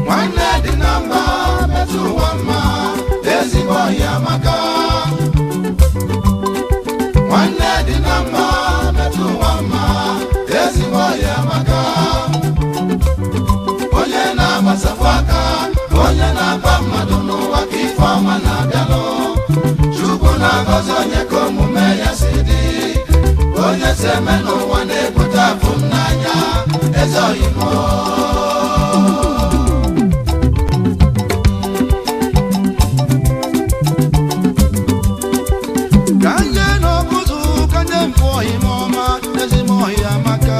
Nwanne dị na mba metụ ụwa mma, ezigbo ọhịa maka. Nwanne dị na mba metụ ụwa mma, ezigbo ọhịa maka. Onye na-agbasapụ aka, onye na-agba mmadụ n'ụwa ka ife ọma na-abịalụ. Chukwu na-agọzi onye ka omume ya si dị. Onye si eme n'ụwa na-ebute afụ m n'anya, eze oyimo. Ka nye n'ọkụzụ, ka nye mpụ ọhịa ọma, ezigbo ọhịa amaka.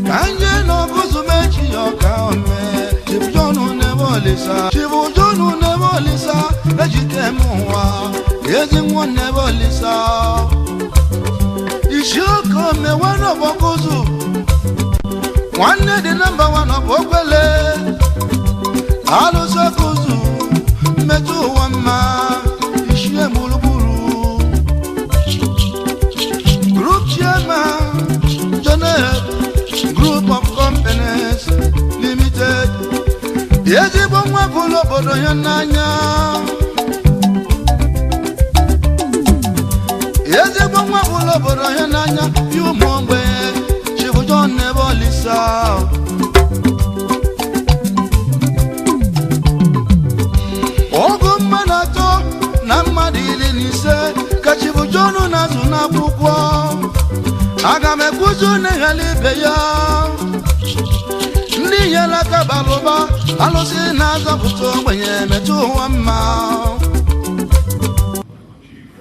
Ka nye n'ọkụzụ mechi ya ọka ome, chibujọnụ n'ebe olisa, chibujọnụ n'ebe olisa, ejike m ụwa, ezi nwa n'ebe olisa. Isi oke omewe n'ọbọkụzụ, nwanne dị na mba nwa n'ọbụ okwele, alụsị ọkụzụ, mmetụ ụwa mma, ishie gburugburu. Group chairman, Jonel Group of Companies Limited. Ezigbo nwa bụrụ obodo ya n'anya. Ezigbo nwa bụrụ obodo ya n'anya, ya ụmụ ogbenye, Chibujon Nebolisa. Ọgụ mmadụ atọ na mmadụ 15 ka Chibujonu na-azụ n'akwụkwọ. Aga m ekwuzi unu ghara ibe ya. Ndị nyere aka bara ụba, alụsị na-azọpụta ogbenye metụ ụwa mma.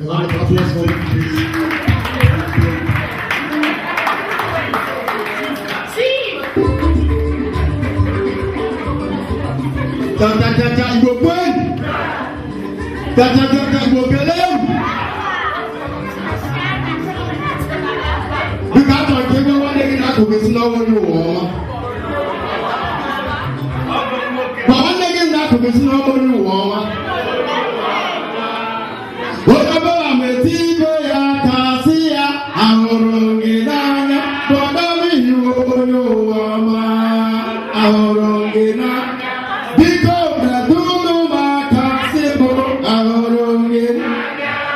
A round of applause for him, please. Cha cha cha cha, Igbo kwenu! Cha cha cha cha, Igbo kelenu! Biko, achọrọ ka ebe nwanne gị na-akụkụ si n'ọnwa onye ụwa ọma. Ma nwanne gị na-akụkụ si n'ọnwa onye ụwa ọma. Onye ọbụla metụ ibe ya aka, sị ya, "Ahụrụ gị n'anya, bọdọ m, iwu onye ụwa ọma, ahụrụ gị n'anya." Biko metụnụ m aka, sị m, "Ahụrụ gị,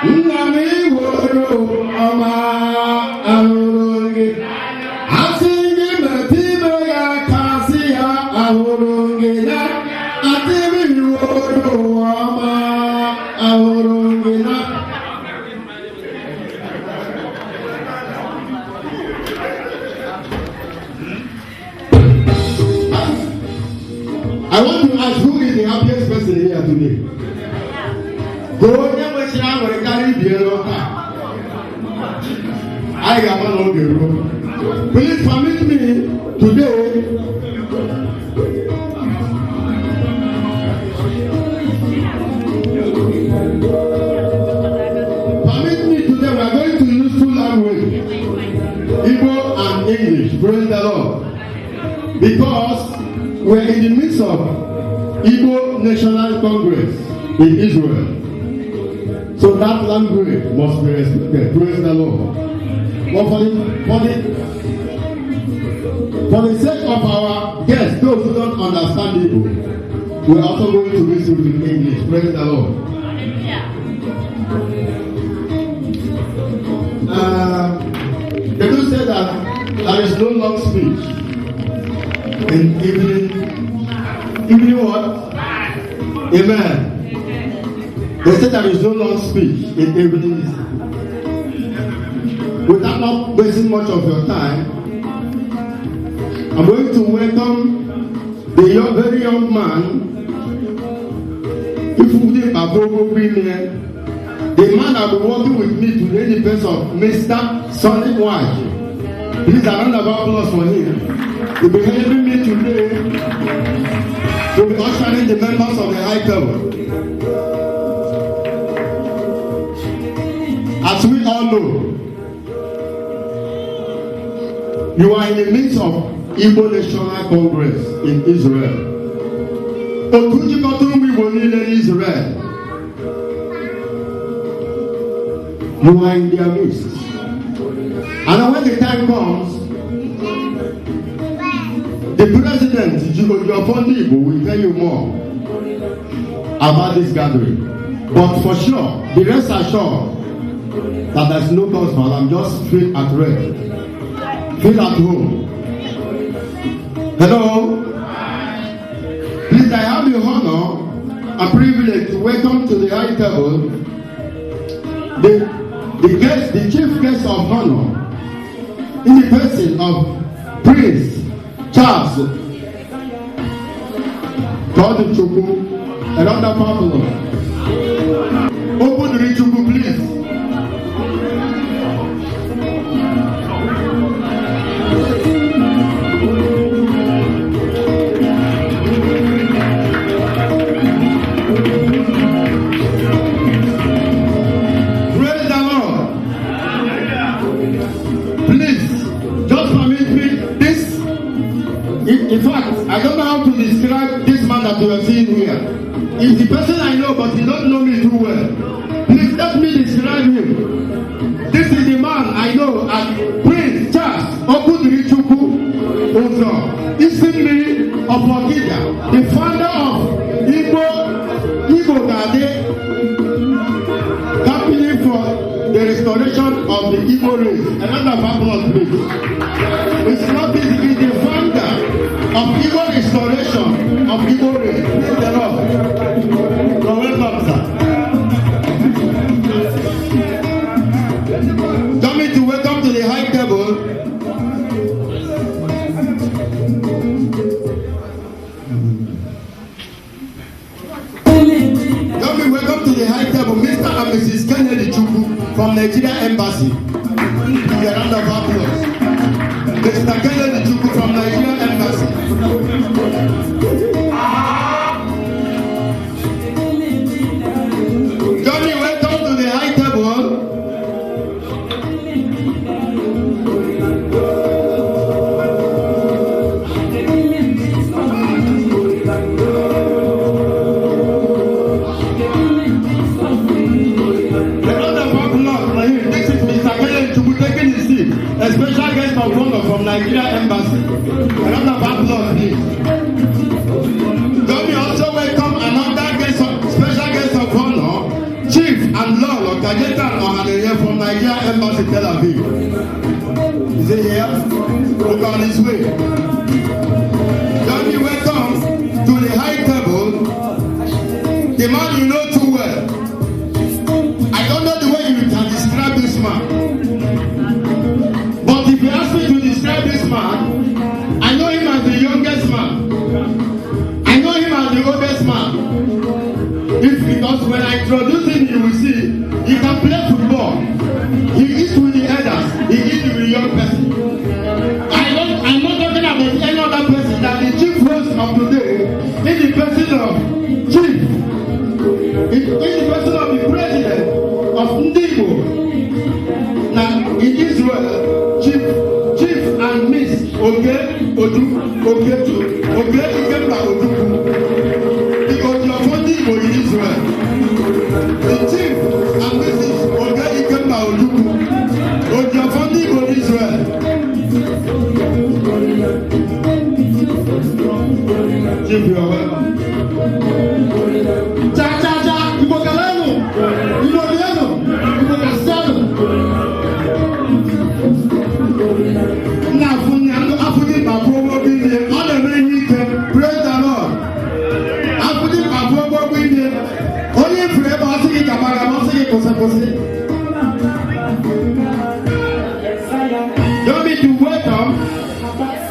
nna m, iwu onye ụwa ọma, ahụrụ gị." Asị gị metụ ibe ya aka, sị ya, "Ahụrụ gị n'anya, asị m, iwu onye ụwa ọma, ahụrụ gị n'anya." I want to ask, who is the happiest person here today? Go onye nwechara aṅụrị karịa ibie n'ọka. Anyị ga-ama na oge ruo. Please permit me today. Permit me today, we are going to use two languages, Igbo and English. Praise the Lord. Because we're in the midst of Igbo National Congress in Israel. So that language must be respected. Praise the Lord. But for the sake of our guests, those who don't understand Igbo, we're also going to read it in English. Praise the Lord. They do say that there is no long speech in evening. Evening what? Amen. They say there is no long speech in evening. Without not wasting much of your time, I'm going to welcome The young, very young man, if we did the man that will be working with me today, the person of Mr. Sonny White. Please, a round of applause for him. He'll be helping me today to be ushering the members of the high table. As we all know, you are in the midst of Igbo National Congress in Israel. Otu jikọtara ụmụ Igbo niile n'Israel. You are in their midst. And when the time comes, the president, Ojiofo Igbo, will tell you more about this gathering. But for sure, the rest assured that there's no cause for alarm. Just feel at rest. Feel at home. Hello? Please, I have the honor and privilege to welcome to the high table the guest, the chief guest of honor, in the person of Prince Charles Chukwu. A round of applause. Open Chukwu, please. Praise the Lord. Please, just permit me this. In fact, I don't know how to describe this man that you are seeing here. He's the person I know, but he don't know me too well. Please let me describe him. This is the man I know as Prince Charles Okudirichukwu Uzo Isimmiri of Okija, the founder of Igbo Gade Company for the restoration of the Igbo race. Another applause, please. It's not easy. He's the founder of Igbo restoration of Igbo race. Praise the Lord. You're welcome, sir. Coming to welcome to the high table. Come welcome to the high table, Mr. and Mrs. Kennedy Chukwu from Nigeria Embassy. Give a round of applause. Mr. Kennedy Chukwu from Nigeria Embassy. Johnny, welcome to the high table. A round of applause for him. This is Mr. Kennedy Chukwu taking his seat. A special guest of honor from Nigeria Embassy. A round of applause, please. Johnny also welcome another guest of, special guest of honor, Chief and Lolo Kajetan Ohaneye from Nigeria Embassy, Tel Aviv. Is he here? Look on his way. Johnny, welcome to the high table. The man you know too well. I don't know the way you can describe this man. But if you ask me to describe this man, I know him as the youngest man. I know him as the oldest man. If because when I introduce him, you will see he can play football. He eats with the elders. He eats with the young person. I'm not talking about any other person than the chief host of today, in the person of chief, in the person of the president of Ndigbo. Now in Israel, Chief and Miss Oge Oju Ogetu Oge Ikemba Ojukwu, the Ojiofo Ndigbo in Israel. The Chief and Mrs. Oge Ikemba Ojukwu, Ojiofo Ndigbo in Israel. Chief, you are welcome. Cha cha cha, Igbo kelenu, Igbo rienu, Igbo kasianu. Nna afụnye afụdị mkpapụ ogbogo ime ọ na-eme ihe ike. Praise the Lord. Afụdị mkpapụ ogbogo ime onye ifuru ebe ọ sị gị gaba gaba, ọ sị gị kwụsị kwụsị. Don't be to welcome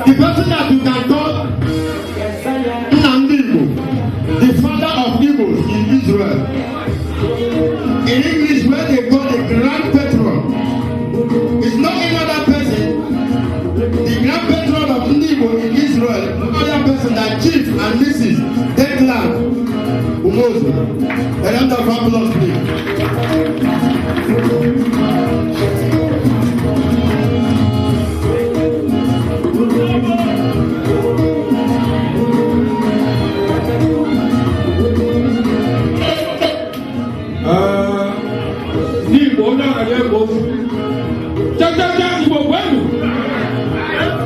the person that you can call In English, where they call the grand patron. It's not any other person. The grand patron of Ndị Igbo in Israel, no other person than Chief and Mrs. Declan Umozo. A round of applause, please. Ndị Igbo, onye ọra ga-egbo okwu cha cha cha. Igbo kwenu!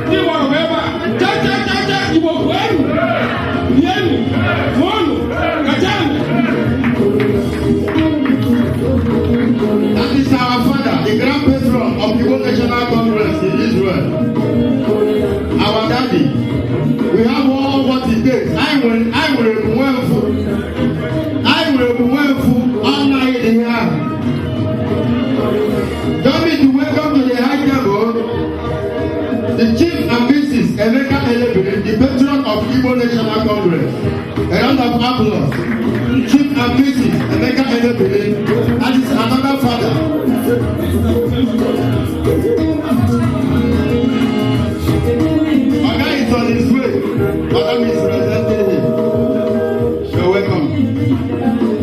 Ndị Igbo nọ ebe a. Cha cha cha cha! Igbo kwenu, rienu, ṅụọnụ, kachanụ. That is our father, the grand patron of the Igbo National Congress in Israel. Our daddy. We have all what it takes. I will mfu. I will mfu. All night in here. Join me to welcome to the high table the Chief and Mrs. Emeka Elebiri, the patron of Igbo National Congress. A round of applause. Chief and Mrs. Emeka Elebiri, that is another father. Oga is on his way. Madam is presenting him. You're welcome.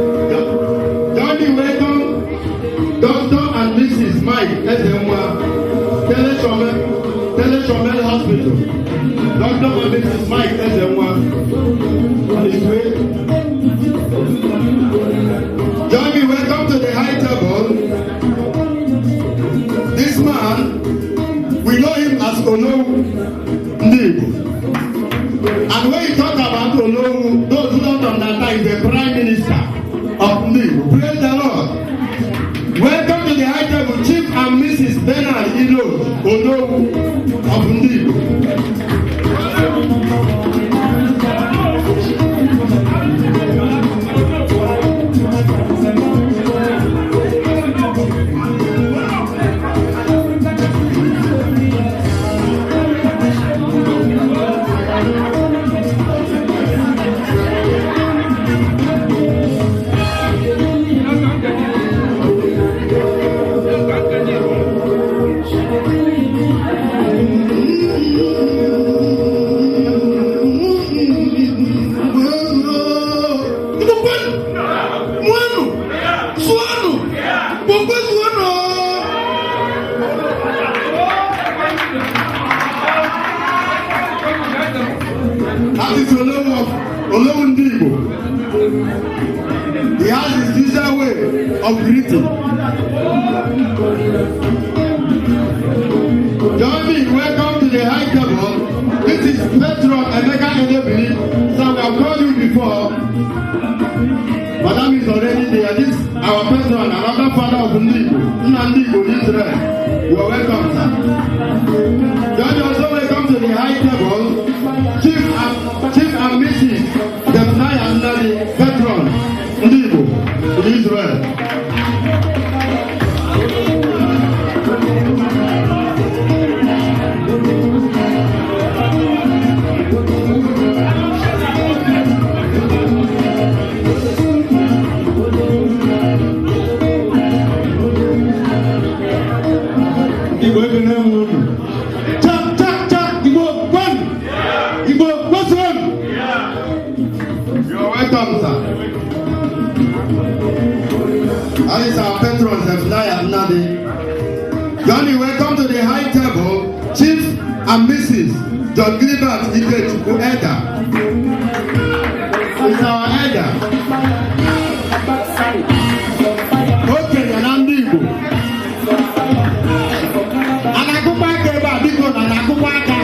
Join me welcome Dr. and Mrs. Mike Ezenwa, Teleshomel Hospital. Dr. and Mrs. Mike Ezenwa on his way. Join me welcome to the high table. This man, we know him as Olowu Ndị Igbo. And when you talk about Olowu, those who don't understand, is the Prime Minister of Ndị Igbo. Praise the Lord. Welcome to the high table, Chief and Mrs. Bernard Ilo Olowu of Ndị Igbo. Igbo kwenu! Mwenu! Zụọnụ! Gbogbo zụọnụ! That is Olowu of Olowu Ndị Igbo. He has his usual way of greeting. Join me, welcome to the high table. This is Patron Emeka Edebili. So we have called you before. Madam is already there. This is our patron, another father of Ndị Igbo, Nna Ndị Igbo in Israel. You are welcome, sir. Join me also welcome to the high table, Chief and Mrs. Zephaniah Nnadi, patron, Ndị Igbo in Israel. Igbo, ekene m unu. Cha cha cha! Igbo kwenu! Igbo kwezuonu! You are welcome, sir. That is our patron, Zephaniah Nnadi. Johnny, welcome to the high table, Chief and Mrs. John Gilbert Ikechukwu Elder. Is our elder. Okenye na ndị Igbo. A na-akụkwa aka ebe a, biko, na na-akụkwa aka.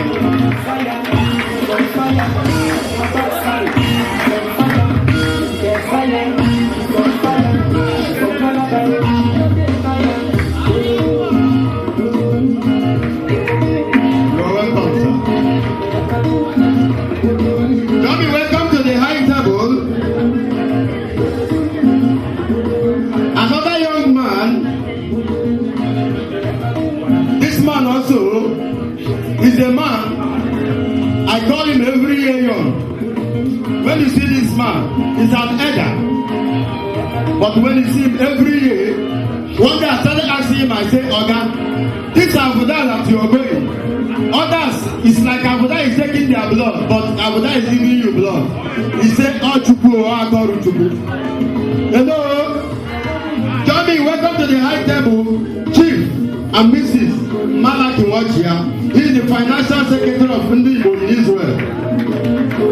You're welcome, sir. Johnny, welcome to the high table. call him every year young. When you see this man, he's an elder. But when you see him every year, one day I started asking him, I say, "Oga, this Abuda that you are going, others, it's like Abuda is taking their blood, but Abuda is giving you blood." He said, "Oh, Chukwu, oh, Akoru Chukwu." Hello? Join me, welcome to the high table, Chief and Mrs. Malaki Wachia. He is the financial secretary of Ndi Igbo in Israel.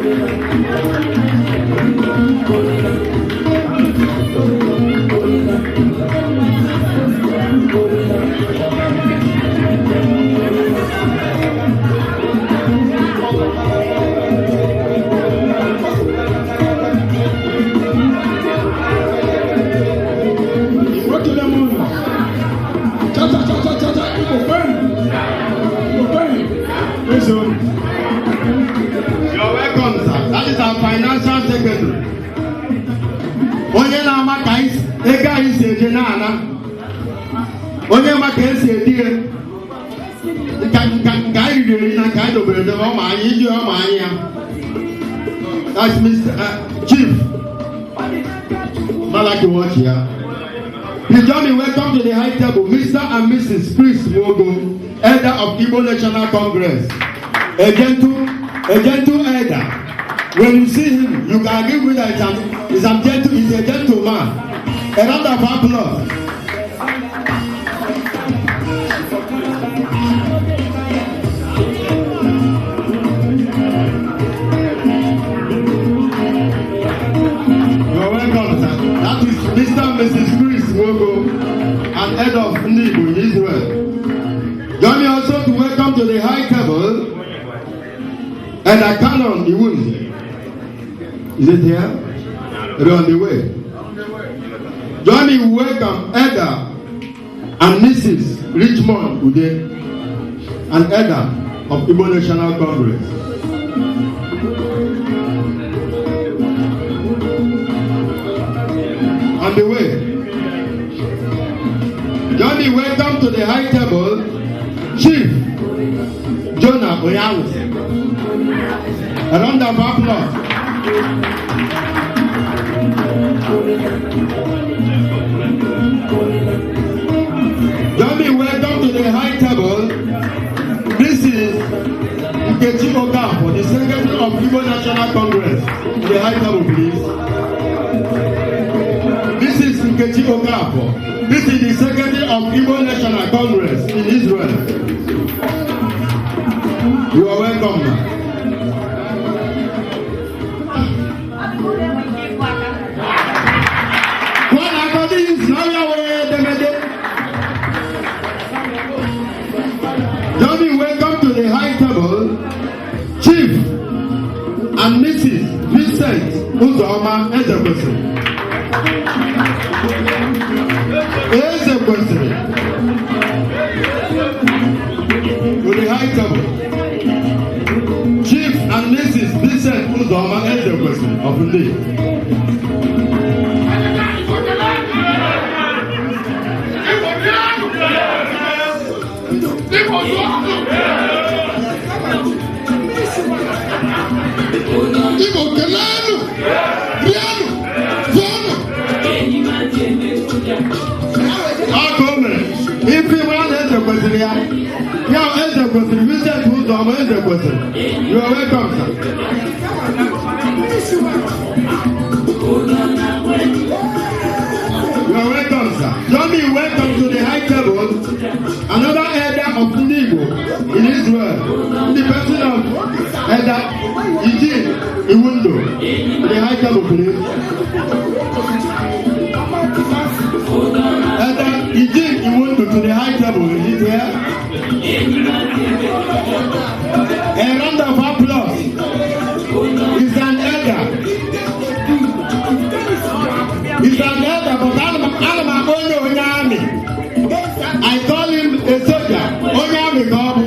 Igbo, ekele m unu. Cha cha cha cha cha cha, Igbo kwenu! Igbo kwenu! Eze unu. You're welcome, sir. That is our financial secretary. Onye na-ama ka ego anyị si eje na-ana. Onye ma ka esi edi ya. Nka anyị riri eri na nke anyị dobere edobe, ọ ma anyị iji ọ ma anyị ya. That's Mr. Chief Malaki Wachia. Please join me, welcome to the high table Mr. and Mrs. Chris Mwogo, elder of Igbo National Congress. A gentle elder. When you see him, you can agree with that he's a gentleman. A round of applause. You're welcome, sir. That is Mr. and Mrs. Chris Mwogo, and head of Ndi Igbo in Israel. Join me also to welcome to the high table Elder Canon Iwunze. Is it here? They're on the way. Join me welcome Elder and Mrs. Richmond Ude, and Elder of Igbo National Congress. On the way. Join me welcome to the high table Chief Jonah Onyawu. A round of applause. Join me welcome to the high table Mrs. Nkechi Okafor, the Secretary of Igbo National Congress. To the high table, please. Mrs. Nkechi Okafor. This is the Secretary of Igbo National Congress in Israel. You are welcome, ma. Kụọ na aka dị isi na ọrịa wee edemede. Join me welcome to the high table Chief and Mrs. Vincent Uzoma Ezekwesili. Ezekwesili. To the high table. Chief and Mrs. Vincent Uzoma Ezekwesili of Ndi. Igbo zụọ! Igbo keleenụ! Rienụ! Zụọnụ! Ọ ka o mere ife mara na eze kwesịrị ya ya eze kwesịrị Vincent Uzoma Ezekwesili. You are welcome, sir. You are welcome, sir. Join me welcome to the high table another elder of Ndị Igbo in Israel, in the person of Elder Eugene Iwundo. To the high table, please. Elder Eugene Iwundo to the high table. Is it here? A round of applause. He's an elder. He's an elder, but ana m akpọ onye onye army. I call him a soldier. Onye army ka ọ bụ.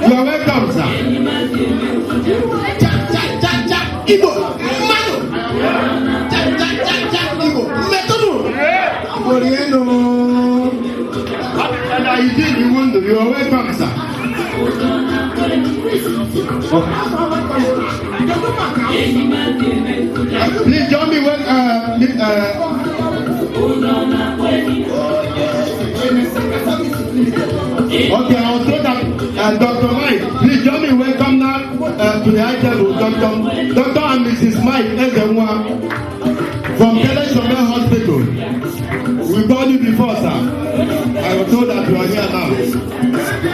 You are welcome, sir. Cha cha cha cha, Igbo mmadụ, cha cha cha cha, Igbo mmetụnụ, Igbo rienụ. Elder Eugene Iwundo, you are welcome, sir. Please join me when okay, I'll say that Dr. Mike, please join me welcome now to the high table, Dr. and Mrs. Mike Ezenwa from Kele Shomel Hospital. We called you before, sir. I was told that you are here now.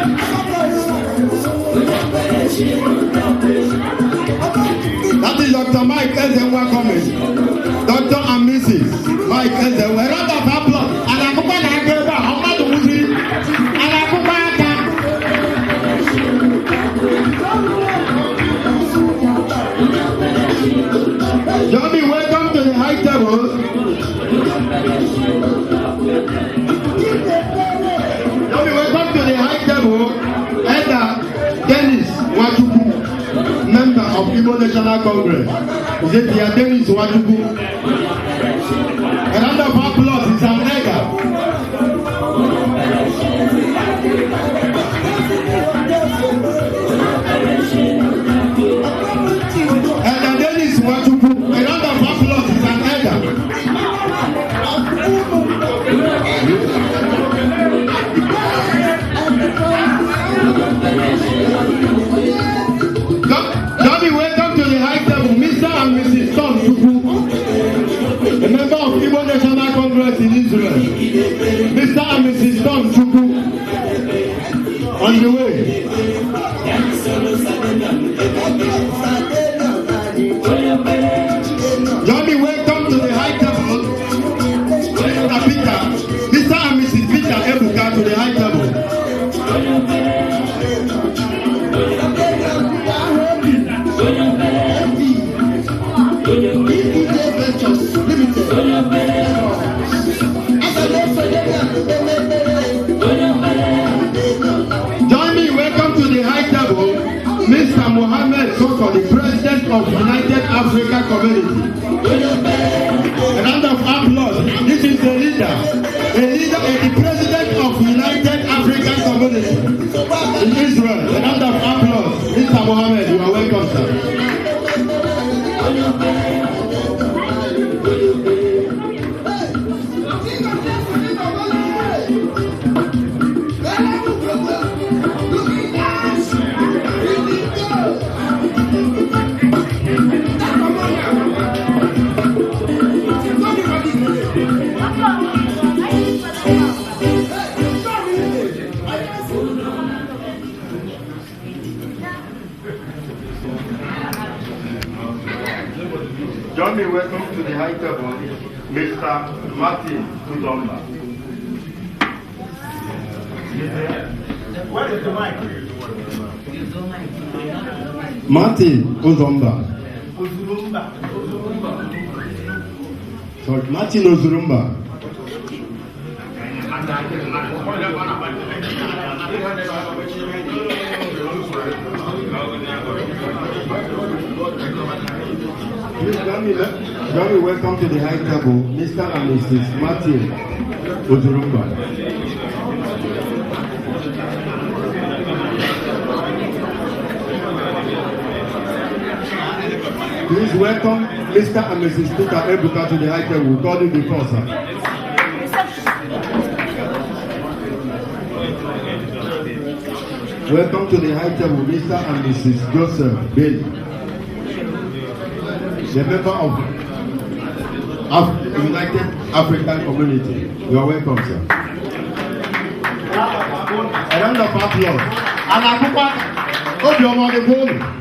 That is Dr. Mike Ezenwa coming. Dr. and Mrs. Mike Ezenwa. A round of applause. And akụkọ na-aga ebe a, mmadụ nwụziri. And akụkọ aka. Johnny, welcome to the high table. Johnny, welcome to the high table. Elder Dennis Nwachukwu, member of Igbo National Congress. Is it here, Dennis Nwachukwu? A round of applause is an elder. Elder Dennis Nwachukwu, a round of applause is an elder. Johnny, welcome to the high table, Mr. and Mrs. Tom Chukwu, a member of Igbo National Congress in Israel. Mr. and Mrs. Tom Chukwu, on the way. Johnny, welcome to the high table, Mr. Peter, Mr. and Mrs. Peter Ebuka to the high table. Ventures Limited. Join me, welcome to the high table, Mr. Mohammed Soko, the president of United Africa Community. A round of applause. This is the leader, the president of United African Community in Israel. A round of applause. Mr. Mohammed, you are welcome, sir. Join me, welcome to the high table, Mr. Martin Uzomba. Where is the mic? Martin Uzomba. Sorry, Martin Ozurumba. Please join me, welcome to the high table, Mr. and Mrs. Martin Ozurumba. Please welcome Mr. and Mrs. Peter Ebuka to the high table. We called you before, sir. Welcome to the high table, Mr. and Mrs. Joseph Bailey, the member of United African Community. You are welcome, sir. A round of applause. And Akukwa, Obioma the goal.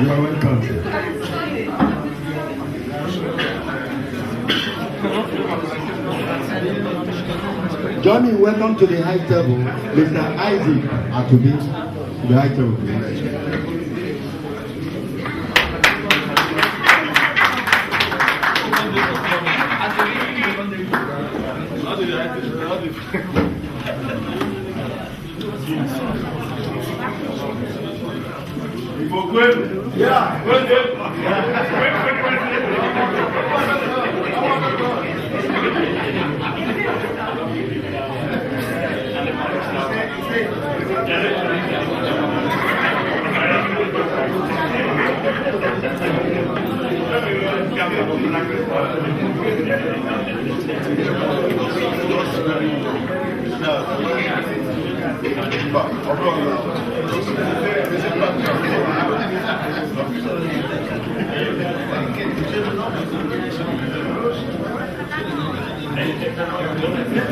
You are welcome. Johnny, welcome to the high table, Mr. Isaac Atubi. To the high table, please.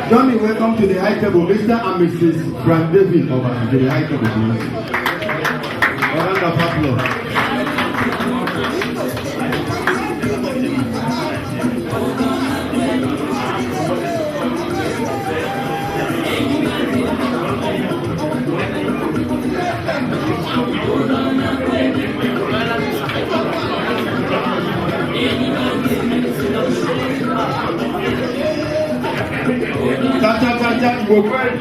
Johnny, welcome to the high table, Mr. and Mrs. Frank David over to the high table, please. A round of applause. Cha cha cha cha, Igbo kwenu.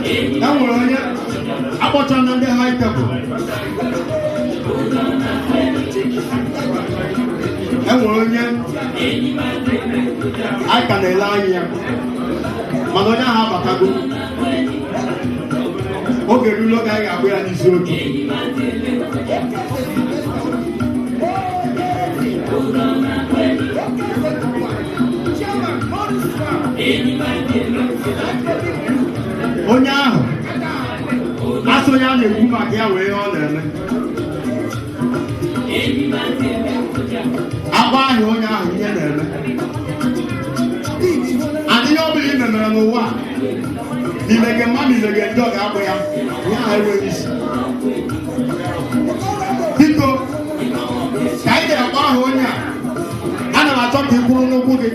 E nwere onye akpọchana ndị high table. E nwere onye anyị ka na-ele anya ya, mana onye ahụ abatago. Oge ruru oge anyị ga-agba ya n'isi otu. Onye ahụ asị onye a na-ekwu maka ya wee ihe ọ na-eme. Akpa ahụ onye ahụ ihe na-eme. And ihe ọ bụla ị memere n'ụwa a, n'ime gị mma, n'ime gị njọ, ga-abụ ya ihe ahụ enweghị isi. Biko, ka anyị ga-akpọ aha onye a, ana m achọ ka ị kwụrụ n'ụkwụ gị.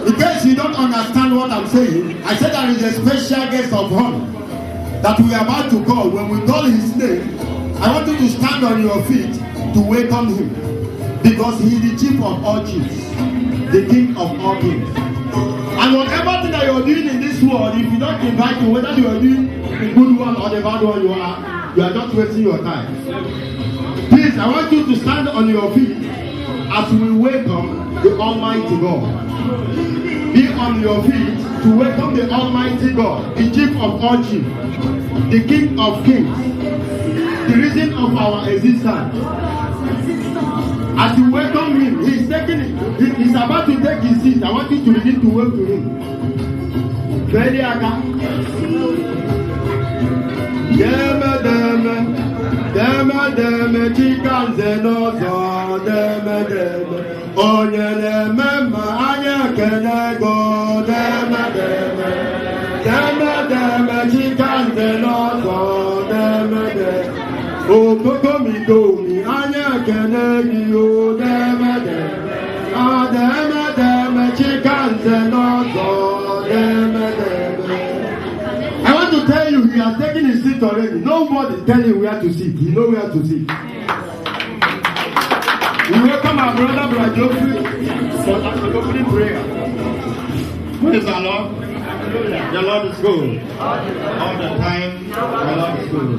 In case you don't understand what I'm saying, I said there is a special guest of honor that we are about to call. When we call his name, I want you to stand on your feet to welcome him, because he is the chief of all chiefs, the king of all kings. And whatever thing that you're doing in this world, if you don't invite him, whether you are doing the good one or the bad one, you are just wasting your time. Please, I want you to stand on your feet as we welcome the Almighty God. Be on your feet to welcome the Almighty God, the Chief of all chiefs, the King of kings, the reason of our existence. As you welcome him, he's about to take his seat. I want you to begin to wave to him. Feli aka. Deme deme, deme deme, chikanze n'ọzọ, deme deme. Onye na-eme mma anya ekele go, deme deme. Deme deme, chikanze n'ọzọ, deme deme. Okokomitomi anya ekele gị o, deme deme. Ah, deme deme, chikanze n'ọzọ, deme deme. I want to tell you, he has taken his seat already. Nobody tell him where to sit. He know where to sit. We welcome our brother, Brother Geoffrey, for an opening prayer. Praise the Lord. The Lord is good. All the time, the Lord is good.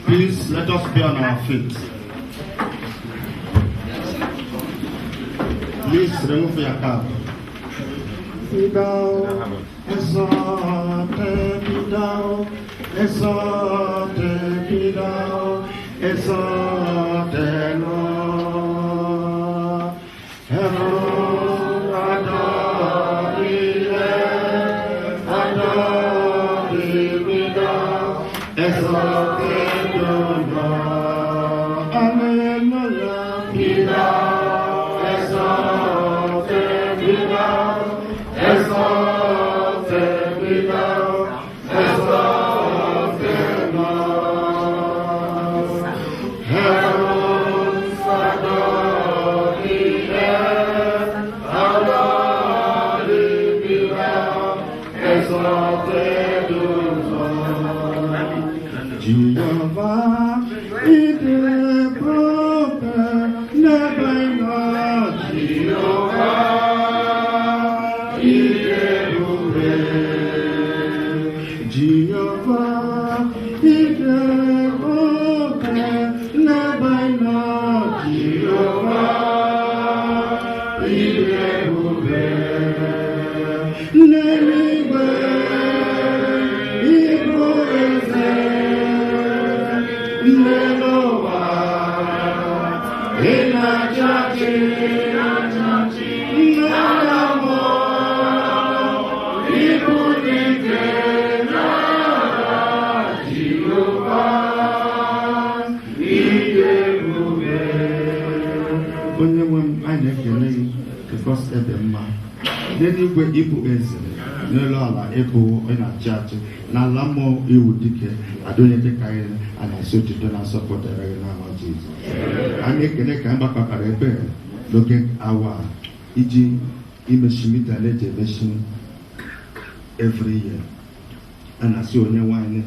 Please let us be on our feet. Please remove your cap. Be thou exalted, be thou exalted, be thou exalted, Lord. Heaven adore thee, earth adore thee, be thou exalted, O Lord. Hallelujah. Be thou exalted, be thou exalted, be thou exalted, Lord. Heavens adore thee, earth adore thee, be thou exalted, O Lord. Jehova, ịdị ebube n'ebe ị nọ. Jehova, ịdị ebube. Jehova, ịdị ebube n'ebe ị nọ. Jehova, ịdị ebube. N'eluigwe, ịbụ eze. N'elu ụwa, ị na-achị achị. N'ala mmụọ, ịbụ dike n'agha. Jehova, ịdị ebube. Onye nwe m, anyị na-ekele gị because ebe mma. N'eluigwe, ịbụ eze. N'elu ala, ịbụ onye na-achị achị. N'ala mmụọ, iwu dike adonye dịka anyị. A na-asị otuto na nsọpụrụ dịrị gị n'aha Jizọs. Anyị na-ekele ka anyị gbakọtara ebe n'oge awa a iji imechi meeting na-eji emechi every year. A na-asị onye nwe anyị,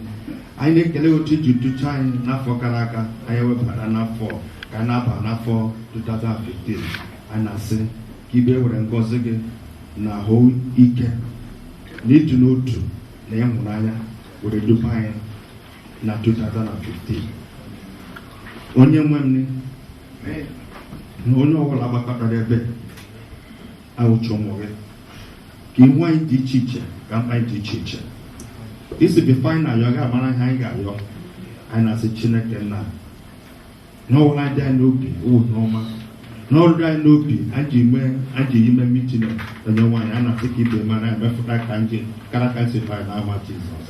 anyị na-ekele otu iji ducha anyị n'afọ gara aga, anyị webara n'afọ ka anyị na-aba n'afọ 2015. Anyị na-asị ka ibe were ngọzi gị na ahụ ike na ịdị n'otu na ịhụnanya were duba anyị na 2015. Onye nwe m na onye ọbụla gbakọtara ebe awụcha ụmụ gị, ka ihu anyị dị iche iche, ka mkpa anyị dị iche iche isi before anyị na-ayọ gị amara ihe anyị ga-ayọ. Anyị na-asị Chineke nna, n'ọwụla dị anyị n'obi wụ n'ọma, n'ọrụ dị anyị n'obi anyị ji mee, anyị ji ime meeting. Onye nwaanyị, a na-asị ka ibe mara anyị mefụta ka anyị kara ka si bara n'aha Jizọs.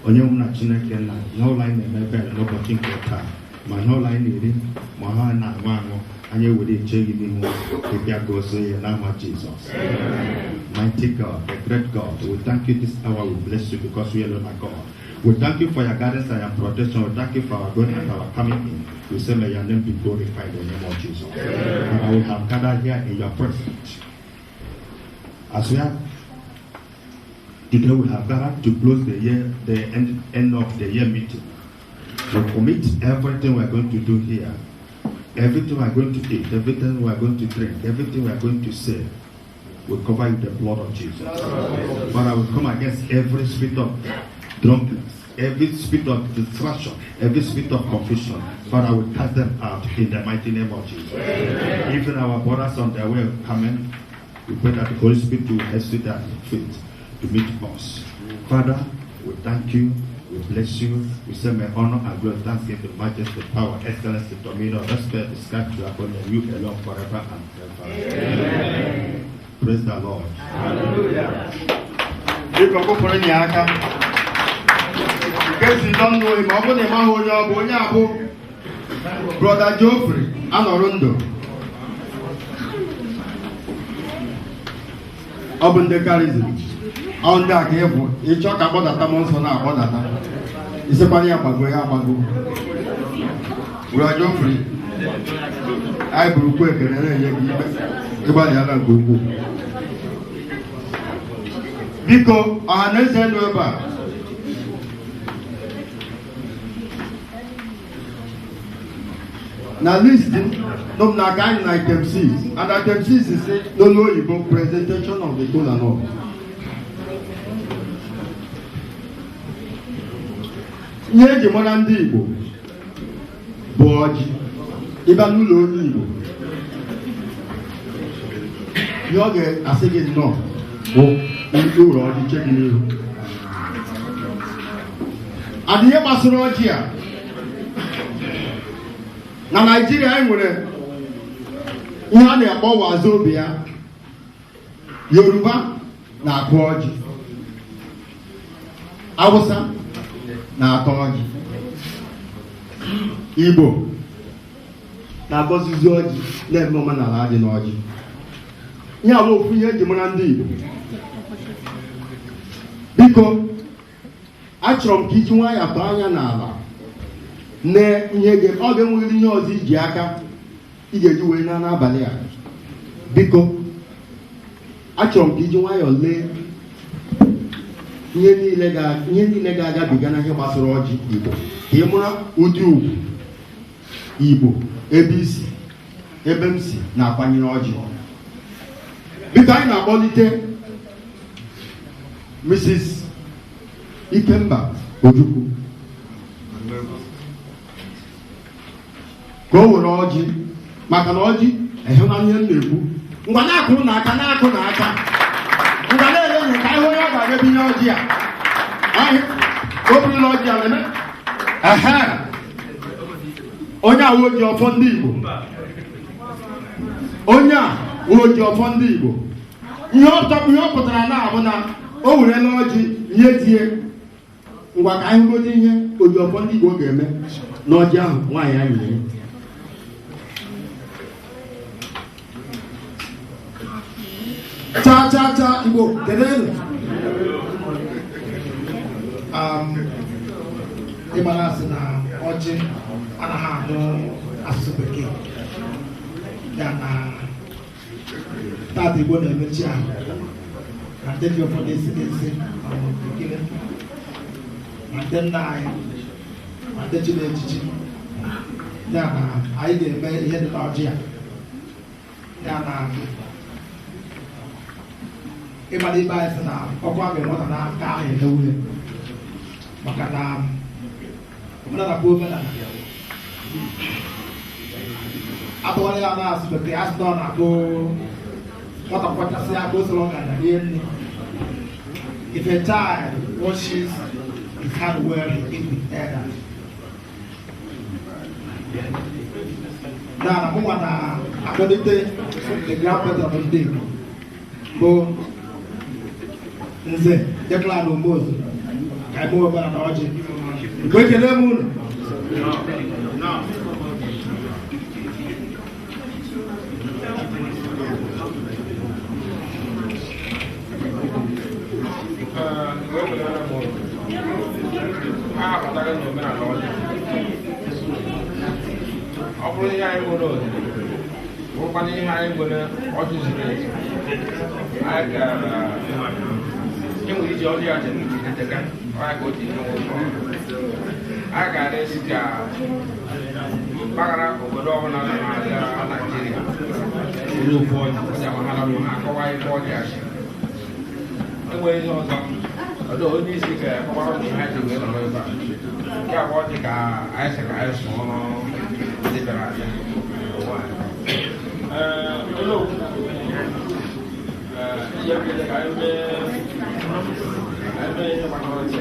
Onye nwe na Chineke nna, ihe ọbụla anyị na-eme ebe a n'ụbọchị nke taa, ma ihe ọbụla anyị na-eri, ma ha na-aṅụ aṅụ, anyị ewere eche gị n'ihu ka ị bịa gozie ya n'aha Jizọs. Mighty God, the great God, we thank you this hour. We bless you because we alone are God. We thank you for your guidance and your protection. We thank you for our going and our coming in. We say, may your name be glorified in the name of Jesus. And we have gathered here in your presence. As we are today, we have gathered to close the year, the end of the year meeting. We commit everything we are going to do here, everything we are going to eat, everything we are going to drink, everything we are going to say. We cover with the blood of Jesus. But I will come against every spirit of drunkenness, every spirit of distraction, every spirit of confusion. Father, we cast them out in the mighty name of Jesus. Even our brothers on their way of coming, we pray that the Holy Spirit will hasten their feet to meet us. Father, we thank you. We bless you. We say, may honor and glory, thanksgiving, majesty, power, excellence, dominion, respect, the sky to upon you alone forever and ever. Praise the Lord. Biko, kụpụrụ ya aka nke si dọnụ. Ma ọ bụrụ na ị maghị onye ọ bụ, onye a bụ Brother Geoffrey anọrụ ndụ. Ọ bụ ndị charism, ọ ndị a ka ịbụ ịchọ ka akpọdata m nsọ na-akpọdata isikwana ya gbago ya agbago. Brother Geoffrey, anyị bụrụkwa ekele na-enye gị ikpe ịgbalịala nke ukwuu. Biko, ọha na eze nọ ebe a, na list nọ m n'aka anyị na item 6, and item 6 is n'olu oyibo, presentation of the kola nut. Ihe eji mara ndị Igbo bụ ọjị. Ịbịa n'ụlọ onye Igbo, ihe ọ ga-asị gị nnọọ bụ ụlọ ọjị che gị n'ihu. Adị ihe gbasara ọjị a na Naịjirịa, anyị nwere ihe a na-akpọ wazobia. Yoruba na-akụ ọjị, Awụsa na-ata ọjị, Igbo na-agọzizi ọjị, na-eme omenala dị n'ọjị. Ihe a bụ ofu ihe eji mara ndị Igbo. Biko, achọrọ m ka iji nwayọọ tọọ anya n'ala na ihe ọ ga-enwerịrị ihe ọzọ iji aka ị ga-eji wee na n'abalị a. Biko, achọrọ m ka iji nwayọọ lee Ihe niile ga-agabiga na ihe gbasara ọjị Igbo, ka ị mara ụdị ugwu Igbo ebe isi ebe m si na-akwanyere ọjị. Biko, anyị na-akpọlite Mrs. Ikemba Ojukwu ka o were ọjị, maka na ọjị ịhụnanya ihe m na-ekwu. Ngwa, na-akụrụ n'aka, na-akụ n'aka. Ngwa, na-ele ihe ka ihe onye ọ ga-aga binye ọjị a. O burula ọjị a na-eme ehe. Onye a oji ọfọ ndị Igbo, onye a oji ọfọ ndị Igbo. Ihe ọ chọpụ, ihe ọ pụtara na abụ na o werela ọjị nye die. Ngwa, ka anyị hụgodi ihe oji ọfọ ndị Igbo ga-eme n'ọjị ahụ nwaanyị anyị nyere. Cha cha cha, Igbo kelenu. Ịgbara asị na ọjị anaghị anụ asụsụ Bekee ya na tata Igbo na-emechi ahụ na ndị dị ụfọdụ esi n'ezi ekele ma ndị nna anyị ma ndị chiri echichi ya na anyị ga-eme ihe dị n'ọjị a ya na ịmara ibe anyị sị na ọkụ amịrị nwata n'aka ahụ emewu ya, maka na omenala bụ omenala. Atụgharị ya na-asụ Bekee, asị na ọ na-abụ nwata kwachasị aka o soro ọgaranya rie nri. If a child washes his hand well, he eat with elders. Na na mụnwa na-akpọlite the grand president of ndị Igbo bụ Nze Declan Omozu ka anyị mee omenala ọjị. Igbo, ekele m unu. A batara n'omenala ọjị. Ọ bụrụ ihe anyị nwere ohere, bụrụkwana ihe anyị nwere ọjị zuru ezu, anyị gara enwere iji ọjị aja eteka ọya ka o ji ihe nwoke. Anyị gara esi ka mpaghara obodo ọbụla nọ n'ala Naịjirịa were ofu ọjị ọjị amaghara bụ ha akọwa ife ọjị achị. Enweghị ihe ọzọ ọdụ onye isi ka akọwara na ihe anyị ji wee nọrọ ebe a nke abụọ dị ka anyị sị ka anyị sụọ ndị bịara abịa ụwa anyị. Ee, onye okwu, ee, ihe mbido ka anyị mee ihe gbasara ọjị.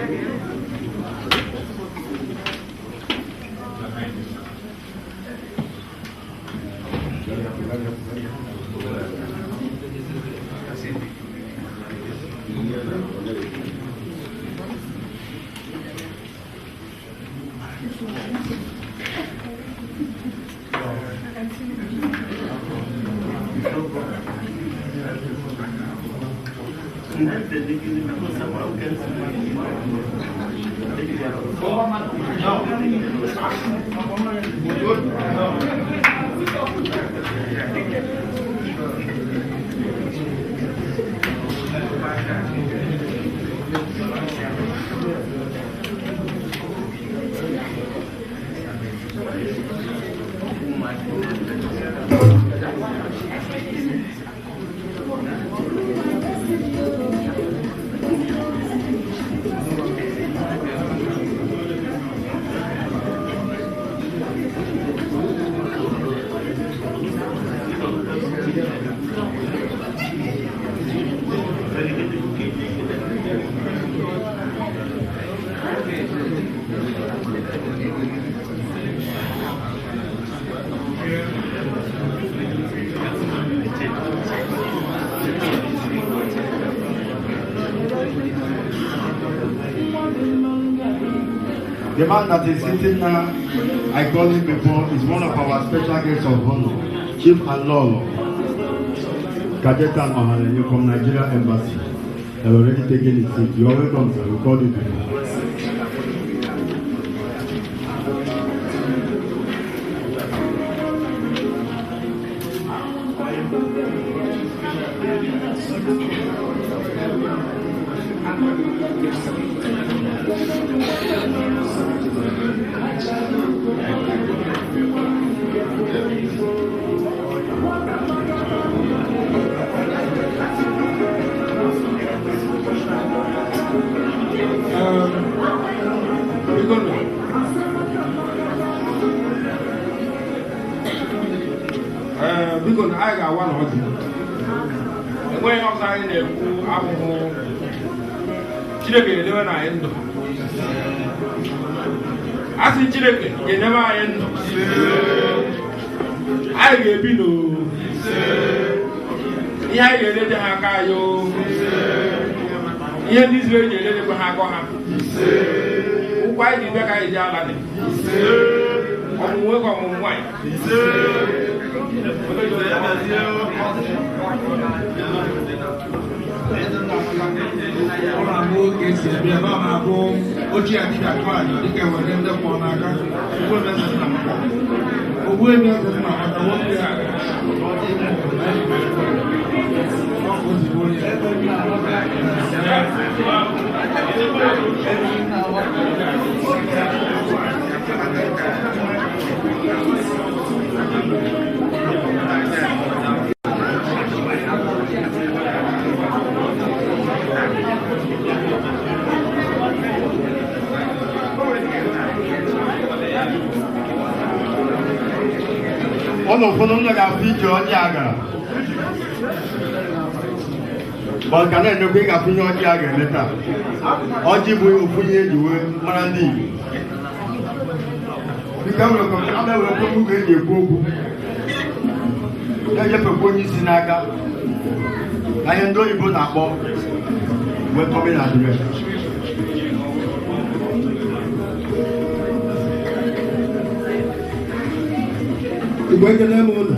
The man that is sitting now, I called him before, is one of our special guests of honor, Chief Alolo Kajetan Ohanenye from Nigeria Embassy. Have already taken his seat. You are welcome, sir. We called you before. Biko nụ. Ee, biko na anyị ga-awa na ọjị. Enweghị ọzọ anyị na-ekwu abụghị Chineke ga-edebe na anyị ndụ. A sị Chineke ga-edebe anyị ndụ. Anyị ga-ebi n'o. Ihe anyị ga-edeje ha aka anyị o. Ihe ndị Izrel ji edejekwa ha akọ ha. Ụkwụ anyị ji bịa ka anyị ji ala dị. Ọmụmụ nwoke, ọmụmụ nwaanyị. Ọ na-abụ ka esi eme ya na ọ na-abụ ochie adịbịa chụọ aja dịka ewere ndị mmụọ n'aka. Ogbu eme eze nna maka nwoke a ọ dị ime obodo na anyị ọ bụ ozugbo onye. Ụlọ ụfọdụ nna ga-afụ ije ọjị a gara. Ma ka na-emekwa ị ga-afụ ihe ọjị a ga-eme taa. Ọjị bụ ofu ihe eji wee mara ndị Igbo. Biko e nwere a na-ewere okwu ka eji ekwu okwu. Na-enyefekwa onye isi n'aka. Na ihe ndị oyibo na-akpọ welcoming address. Igbo, ekele m unu.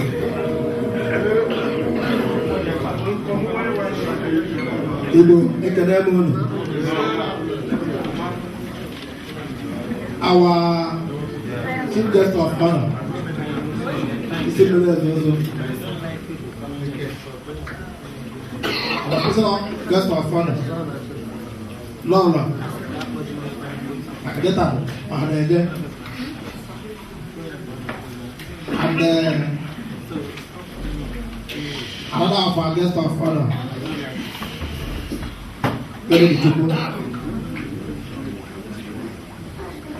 Igbo, ekele m unu. Our chief guest of honor, isi mmiri eze ozo, our personal guest of honor, Lọlọ Akadeta Ọhaneze, and another of our guest of honor, Kennedy Chukwu,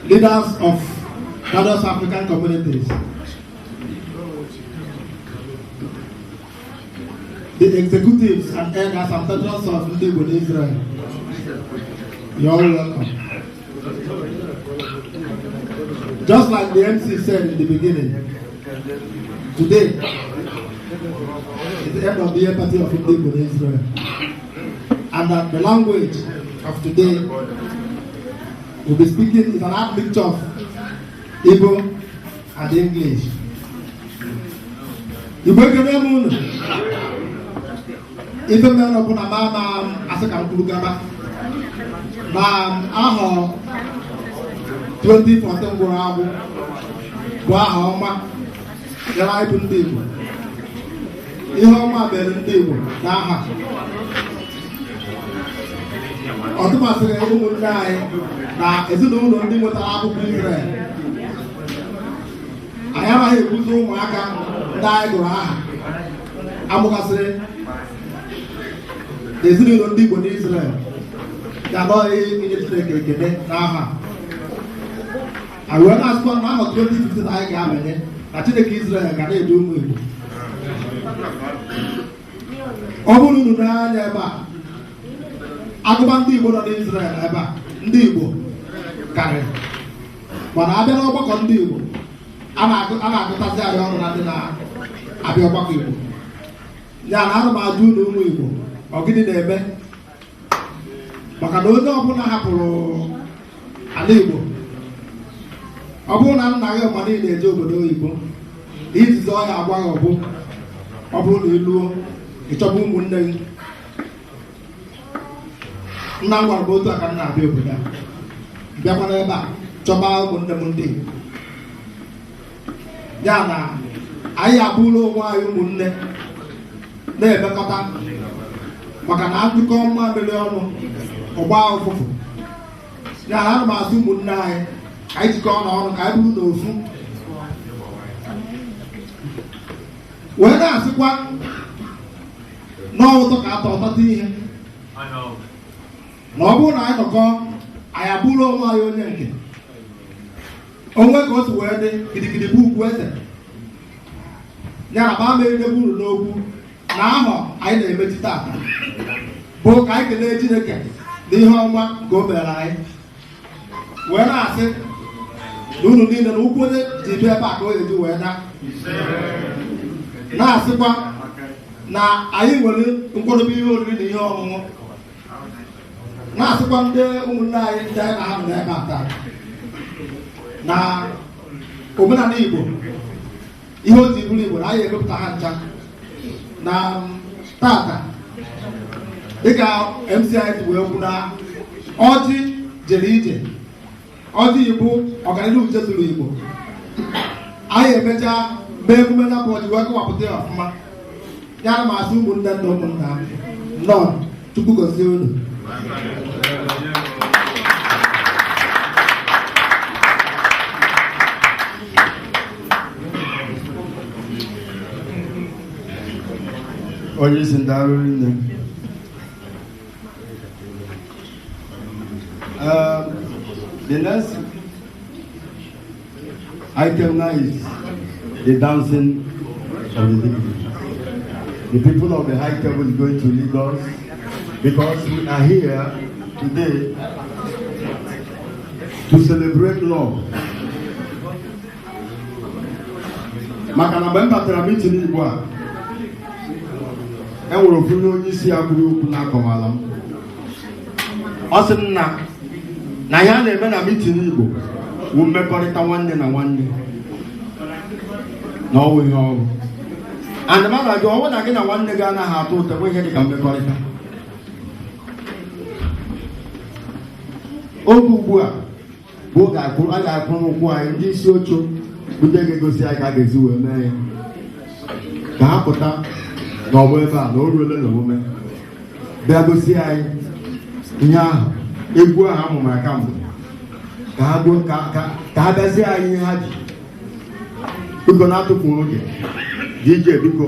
leaders of various African communities, the executives and elders and patrons of Ndị Igbo in Israel, you're all welcome. Just like the MC said in the beginning, today is the end of the year party of Ndị Igbo in Israel. And that the language of today we'll be speaking is an admixture of Igbo and English. Igbo, ekene m unu. Ife mere bụ na ma ama asị ka m kwuru gaba na ahọ 2014 gwụrụ agwụ bụ aha ọma nyere anyị bụ ndị Igbo. Ihe ọma mere ndị Igbo n'aha ọ tụmasịrị ụmụnne anyị na ezinụlọ ndị nwetara akwụkwọ Israel. Anyị anaghị ebuzi ụmụaka ndị anyị gụrụ aha amụgasịrị ezinụlọ ndị Igbo n'Israel ga-anọghị inye Chineke ekele n'aha a wee na-asịkwa na ahọ 2015 anyị ga-abanye na Chineke Israel ga na-edu ụmụ Igbo. Ọ bụrụ unu n'anya ebe a, agụba ndị Igbo nọ n'Israel ebe a, ndị Igbo karịrị, mana abịa n'ọgbakọ ndị Igbo a na-agụtazi anyị ọnụ na ndị na-abịa ọgbakọ Igbo. Ya na ana m ajụ unu, ụmụ Igbo, ọ gịnị na-eme? Maka na onye ọbụla hapụrụ ala Igbo, ọ bụrụ na nna gị ma niile eje obodo oyibo, izizi ọ ya agwa gị ọbụ ọ bụrụ na ịlụo ịchọba ụmụnne gị. Nna m gwara m otu a ka m na-abịa obodo a, bịakwa n'ebe a chọba ụmụnne m ndị Igbo. Ya na anyị abụrụla onwe anyị ụmụnne na-emekọta, maka na akụkọ mmamịrị ọnụ ọgba ụfụfụ. Ya na ana m asị ụmụnne anyị ka anyị jikọọ n'ọnụ ka anyị bụrụ n'ofu. Wee na-asịkwa n'ụtọ ka atọ ọtọta ihe na ọ bụrụ na anyị nọkọ anyị abụrụ onwe anyị onye nke onwe ka o si wee dị gidigidi bụ ugwu eze. Ya na baa mere uru n'okwu na ahọ anyị na-emechi tata bụ ka anyị kelee Chineke n'ihe ọma nke o mere anyị, wee na-asị na unu niile na ụkwụ onye ji bịa ebe a ka o ji wee na na-asịkwa na anyị nwere nkwadobe ihe oriri na ihe ọṅụṅụ, na-asịkwa ndị ụmụnne anyị ndị anyị na ha nọ n'ebe a taa na omenala Igbo ihe o ji bụrụ Igbo na anyị emepụta ha ncha na tata dịka MC anyị ji wee kwu na ọjị jere ije, ọjị bụ ọganihu uche zuru Igbo. Anyị emechaa mee emume na bụ ọjị wee kọwapụta ya ọfụma. Ya na m asị ụmụnne na ụmụnna nnọọ, Chukwu gọzie unu. Onye isi ndị arụ nne. The next item now is the dancing of the dignity. The people of the high table is going to lead us because we are here today to celebrate love. Maka na mgbe m batara meeting Igbo a, e nwere ofu onye isi ya kwuru okwu na-akọwala m. Ọ sị m na na ihe a na-eme na meeting Igbo bụ mmekọrịta nwanne na nwanne na ọwụ ihe ọrụ. And m na-ajụ, ọwụ na gị na nwanne gị anaghị atọ ụtọ, enwe ihe dịka mmekọrịta. Oge ugbu a bụ oge a ga-akwụ n'ụkwụ anyị, ndị isi oche bụ ndị ga-egosi anyị ka a ga-esi wee mee ya ka ha pụta n'ọgbọ ebe a na o ruole n'omume bịa gosi anyị ihe ahụ, egwu ahụ amụ mara kamgbe, ka ha ka ha bịazie anyị ihe ha ji. Biko, na-atụfu oge, DJ, biko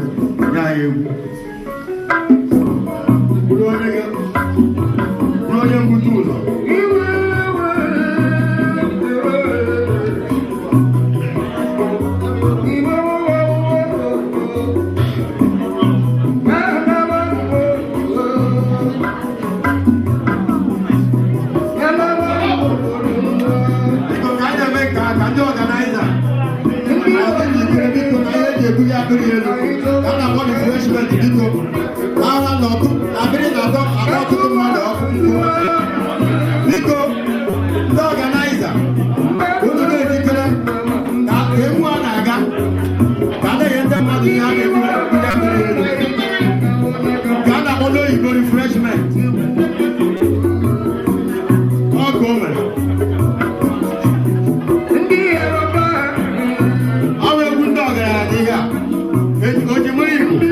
nye anyị egwu. Bụrụ onye mbute ụzọ. Biko, ka anyị na-eme ka ndị organizer na-adị njikere. Biko, na ihe eji ebuli akpịrị elu ka a na-akpọ refreshment. Biko, agha na ọkụ akpịrị na-atọ akpọ ọtụtụ mmadụ ọkụ nkụ. Biko, ndị organizer, unu na-ejikere ka egwu a na-aga ka a na-enye ndị mmadụ ihe a na-ebuli akpịrị elu ka a na-akpọ n'oyibo refreshment. Ọ ka o mere. Ọ bụ egwu ndị ọgaranya dị ihe a o ji mụrụ Igbo.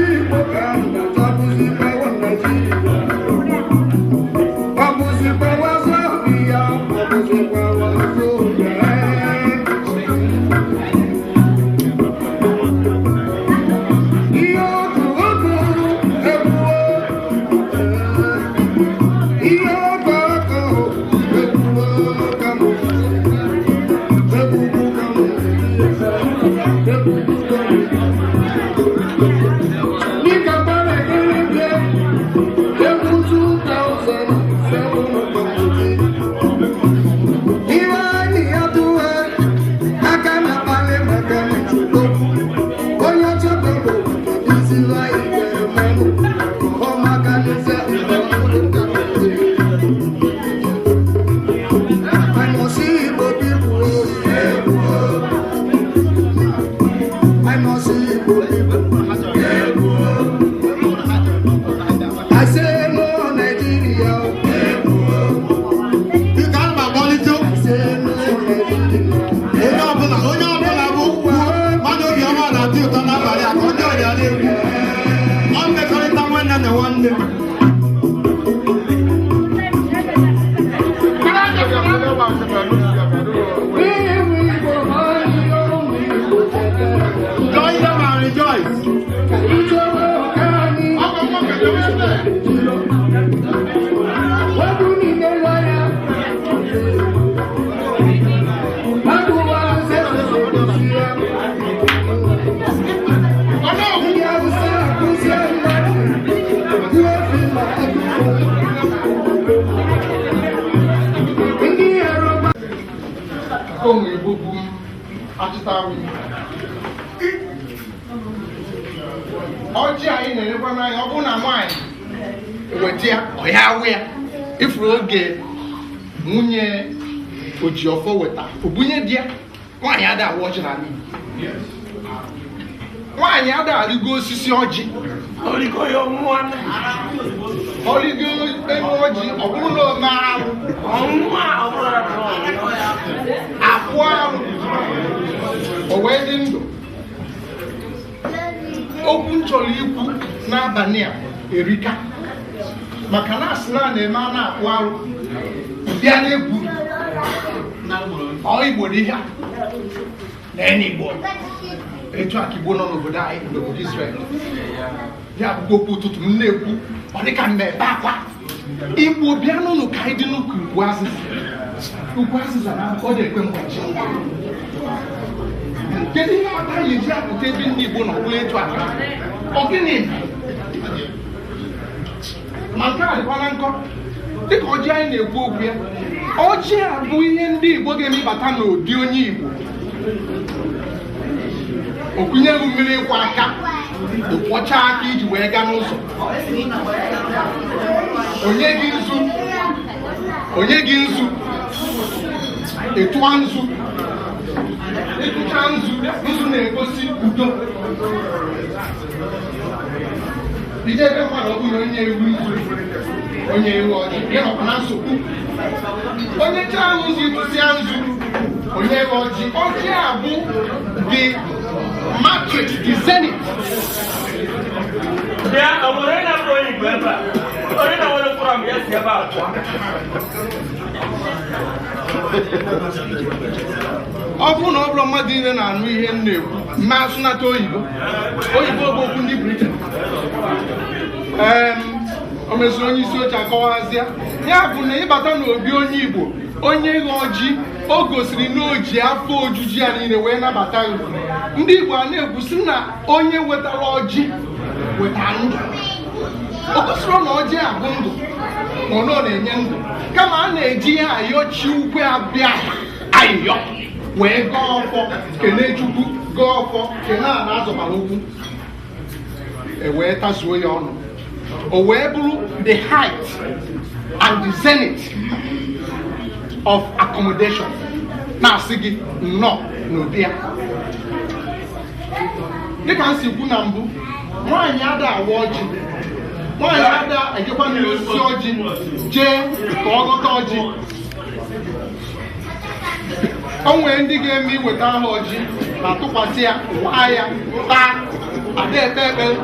Join them and rejoice. Ohun ìgbógun achịta. Ọjị anyị na-elekwa n'anya, ọ bụrụ na nwaanyị weta ya, ọ ya awụ ya ifuru oge nwunye Ojiọfọ weta obunye di ya. Nwaanyị ada awụ ọjị n'ala Igbo. Nwaanyị ada arịgo osisi ọjị, ọrịgo elu ọjị. Ọ bụrụ na o mee arụ, akpụ arụ, o wee dị ndụ. Okwu m chọrọ ikwu n'abalị a erika, maka na asị na a na-eme a na-akpụ arụ bịa na-egwu ọ Igbo dị ihe a na Igbo etu a ka Igbo nọ n'obodo anyị, n'obodo Israel ya bụkwa okwu ụtụtụ m na-ekwu, ọ dịka m na-ebe akwa. Igbo, bịa n'ụlọ ka anyị dị n'ụka ugwu azịza, ugwu azịza na ọ na-ekwe mgbaji. Kedu ihe kpatara ya eji apụta ebe ndị Igbo nọ bụrụ etu aka? Ọ gịnị ma nke a dịkwa na nkọ dịka ọjị anyị na-ekwu okwu ya? Ọjị a bụ ihe ndị Igbo ga-emebata n'obi onye Igbo. Okwunyeghị mmiri ịkwọ aka, ịkwọcha aka iji wee gaa n'ụzọ. Onye gị nzu, onye gị nzu, ịtụa nzu, ịtụcha nzu, nzu na-egosi udo. Ije ebe mmadụ, ọ bụrụ onye iwu nzu, onye iwu ọjị, ịnọkwa na nsogbu. Onye chaa nzu, ịtụsịa nzu, onye ọjị. Ọjị a bụ the matrix, the zenith. Bịa, ọ nwere onye na-abụrụ onye Igbo ebe a? Onye na-nwere mkpụrụ amụ ya si ebe a pụọ. Ọ bụrụ na ọ bụrụ mmadụ niile na-anụ ihe m na-ekwu, mma asụnata oyibo. Oyibo bụ okwu ndị Britain. O mesịrị onye isi oche akọwazịa ya bụ na ịbata n'obi onye Igbo, onye ghe ọjị, o gosiri na o ji afọ ojuju ya niile wee nabata ya. Ndị Igbo a na-ekwu sị na onye wetara ọjị weta ndụ. O gosiri na ọjị a bụ ndụ, ma ọ na-enye ndụ, kama a na-eji ya ayọ chi ukwe abịa ayịyọ wee gọọ ọfọ, kene Chukwu, gọọ ọfọ, kene a na-azọbara okwu, e wee tazuo ya ọnụ, o wee bụrụ the height and the zenith of accommodation, na-asị gị nnọọ n'obi ya. Dịka m si kwu na mbụ, nwaanyị ada awa ọjị, nwaanyị ada ejekwa n'osisi ọjị jee ka ọ ghọta ọjị. O nwere ndị ga-eme iweta aha ọjị ma tụkwasị ya, waa ya, taa, ada ekpe ekpere,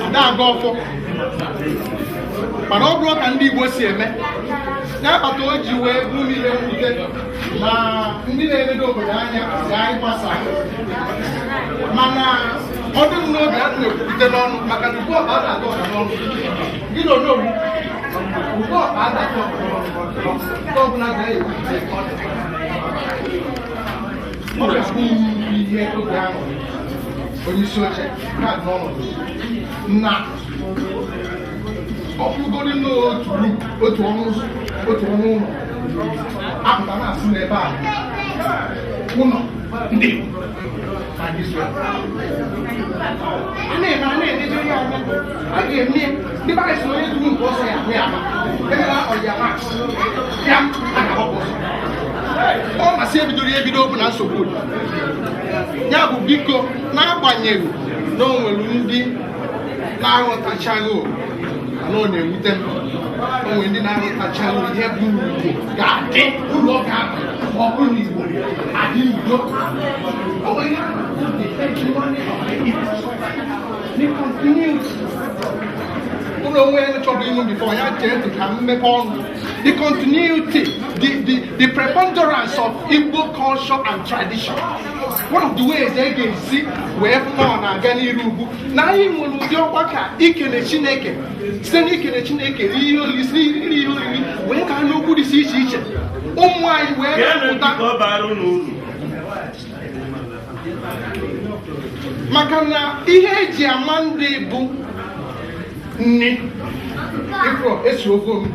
ada aga ọfọ. Mana ọ bụrụ ka ndị Igbo si eme ya kpata o ji wee bụrụ m ihe mwute na ndị na-eledo obodo anya si anyị gbasa. Mana ọ dị m n'obi, a na-ekwupụta n'ọnụ, maka na ugbu ọkpa a na-atọ ọka n'ọnụ gị na onowu, ugbu ọkpa a na-atọ ọka n'ọnụ, nke ọbụla ga-ekwupụta, ọ ga-abụ ihe oge ahụ. Onye isi oche ka n'ọnọdụ na ọ bụrụgodị n'otu room, otu ọnụ ụzọ, otu ọnụ ụlọ, apụta na-asị n'ebe a ụlọ ndị Igbo na Israel. A na-eme, a na-eneje ya anya, a ga-eme ya. Ndị be anyị sị na onye duru nke ọsọ ya ahụ ya ama emela ọya ma ya a ga-agbapụ ọsọ. Ọ masị ebidoro ya ebido bụ na nsogbu dị. Ya bụ, biko, n'agbanyeghị na o nwere ndị na-aghọtachaghị, mana ọ na-ewute m, o nwere ndị na-aghọtachaghị ihe bụ uru Igbo ga-adị, uru ọ ga-aba ma ọ bụrụ na Igbo adị n'udo. Ọ bụ ihe a na-akpọ the hegemony of ideas, the continuity. Ụlọ onwe ya chọrọ ịnụ before ya chee ntị ka mmepe ọnụ, the continuity. the preponderance of Igbo culture and tradition. One of the ways e ga-esi wee fụ na ọ na-aga n'iru ugwu na anyị nwere ụdị ọgbakọ ikele Chineke, site n'ikele Chineke, rie ihe oriri, site n'iri ihe oriri wee gaa n'okwu dị iche iche, ụmụ anyị wee Geenụ ntị na-apụta ka ọ bara unu uru. Maka na ihe eji ama ndị bụ nni ịfụrụ esi ofe onugbu,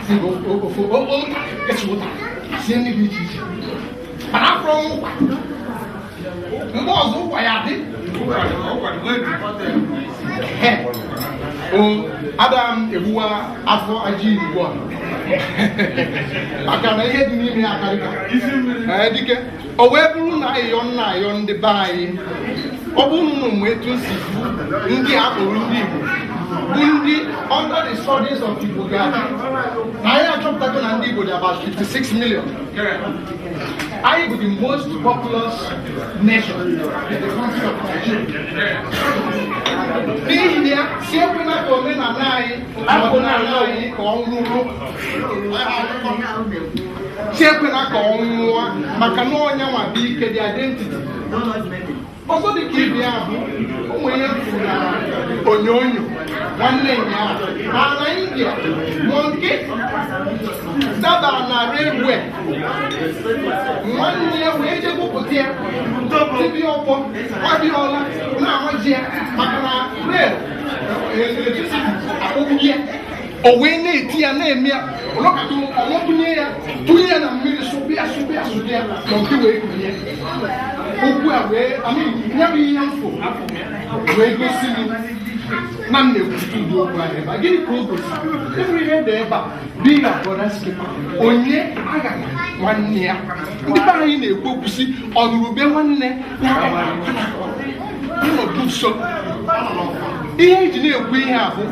si ofe ụta, esi ụta, sie nri dị iche iche, mana afọrọ ụkwa. Mgbe ọzọ ụkwa ya dị o adam egbuwa afọ aji ugbu a, maka na ihe dị n'ime ya akarịka. Ee, dike o wee bụrụ na ayọ nna ayọ ndị be anyị, ọ bụrụ na ụmụ etu si ndị a kpọrọ ndị Igbo bụ ndị under the studies of Igbo ga na anyị achọpụtago na ndị Igbo dị about 56 million. Anyị bụ the most populous nation in the country of Nigeria. N'ihi ya, si ekwena ka omenala anyị na ọdịnala anyị ka ọ nwụrụ, si ekwena ka ọ nwụọ, maka na onye nwa bụ ike, the identity. Ọzọ dị ka ibe ya bụ ụmụ ihe kwuru na onyonyo nwanne nyaa na na India, monkey dabara na railway, nwanne ya wee je gwupụta ya, tibia ọkpọ nwabiola na-amaji ya, maka na rail electricity akpọgbu ya. O wee na-eti ya, na-eme ya ọlọkatụ, ọmọbunye ya, tụnye ya na mmiri, sụbịa sụbịa sụbịa, monkey wee kunye okwu a wee ya bụ ihe mfụ wee gosi m na m na-ekwute ụdị okwu ahụ ebe a. Gịnị ka o gosiri? Ịbụrụ ihe dị ebe a, be your brother's keeper. Onye aghaghị nwanne ya. Ndị be anyị na-ekwu okwu si ọnụrụbe nwanne ya ịnọdụ nso. Ihe eji na-ekwu ihe a bụ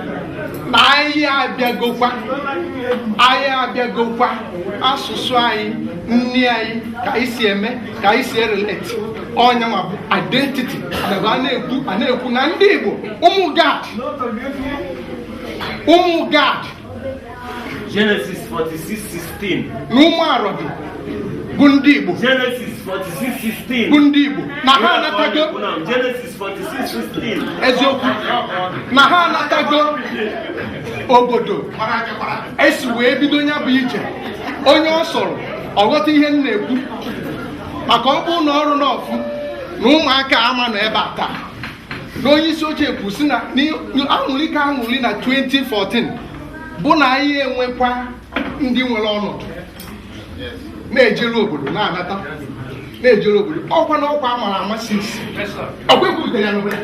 na anyị abịagokwa, anyị abịagokwa asụsụ anyị, nni anyị, ka anyị si eme, ka anyị si erelate, ọnya nwa bụ identity. Adaba a na-ekwu, a na-ekwu na ndị Igbo, ụmụ Gad, ụmụ Gad, Genesis 46:16. Na ụmụ Arọdị bụ ndị Igbo. Genesis 46:16. Bụ ndị Igbo na ha anatago. Genesis 46:16. Eziokwu na ha anatago obodo esi wee bido ya bụ ije. Onye ọ sọrọ ọ ghọta ihe m na-ekwu, maka ọ bụrụ na ọrụ n'ọfụ na ụmụaka ama nọ ebe a taa, na onye isi oche kwu si na aṅụrị ka aṅụrị na 2014 bụ na anyị enwekwa ndị nwere ọnọdụ na-ejere obodo, na-anata na-ejere obodo ọkwa na ọkwa amara ama since ọkwa ekwubutere ya n'obodo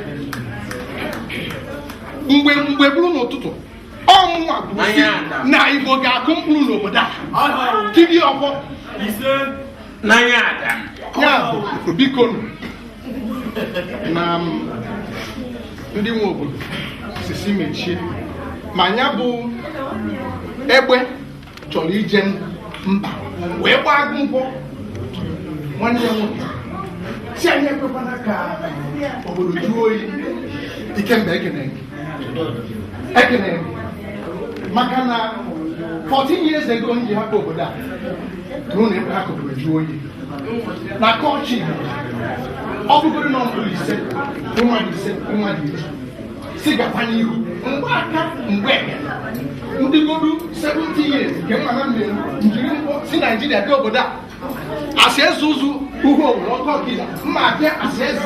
mgbe mgbe bụrụ n'ụtụtụ ọmụnwa kwuru sị na Igbo ga-akụ mkpụrụ n'obodo a tiri ọgbọ N'anya Adam. Ya bụ, biko nụ, na ndị nwe obodo sisi mechie ma ya bụ egbe chọrọ ije mba wee gbaa agụ nkwọ. Nwanne ya nwoke si anyị ekwekwana ka obodo jụọ oyi. Ikemba, ekene gị, ekene gị, maka na 14 years ago m ji hapụ obodo a tụrụ na ekwe ha ka obodo jụọ oyi na kọlchọ Igbo. Ọ bụgoro na mkpụrụ 5, mmadụ 5, mmadụ 10 si gakwa n'ihu mgbe aka mgbe ndị godu 70 years nke mma na mmeri njiri mkpọ si Naijiria bịa obodo a asị eze ụzụ uhu obodo ọkọ ọkịda mma abịa asị eze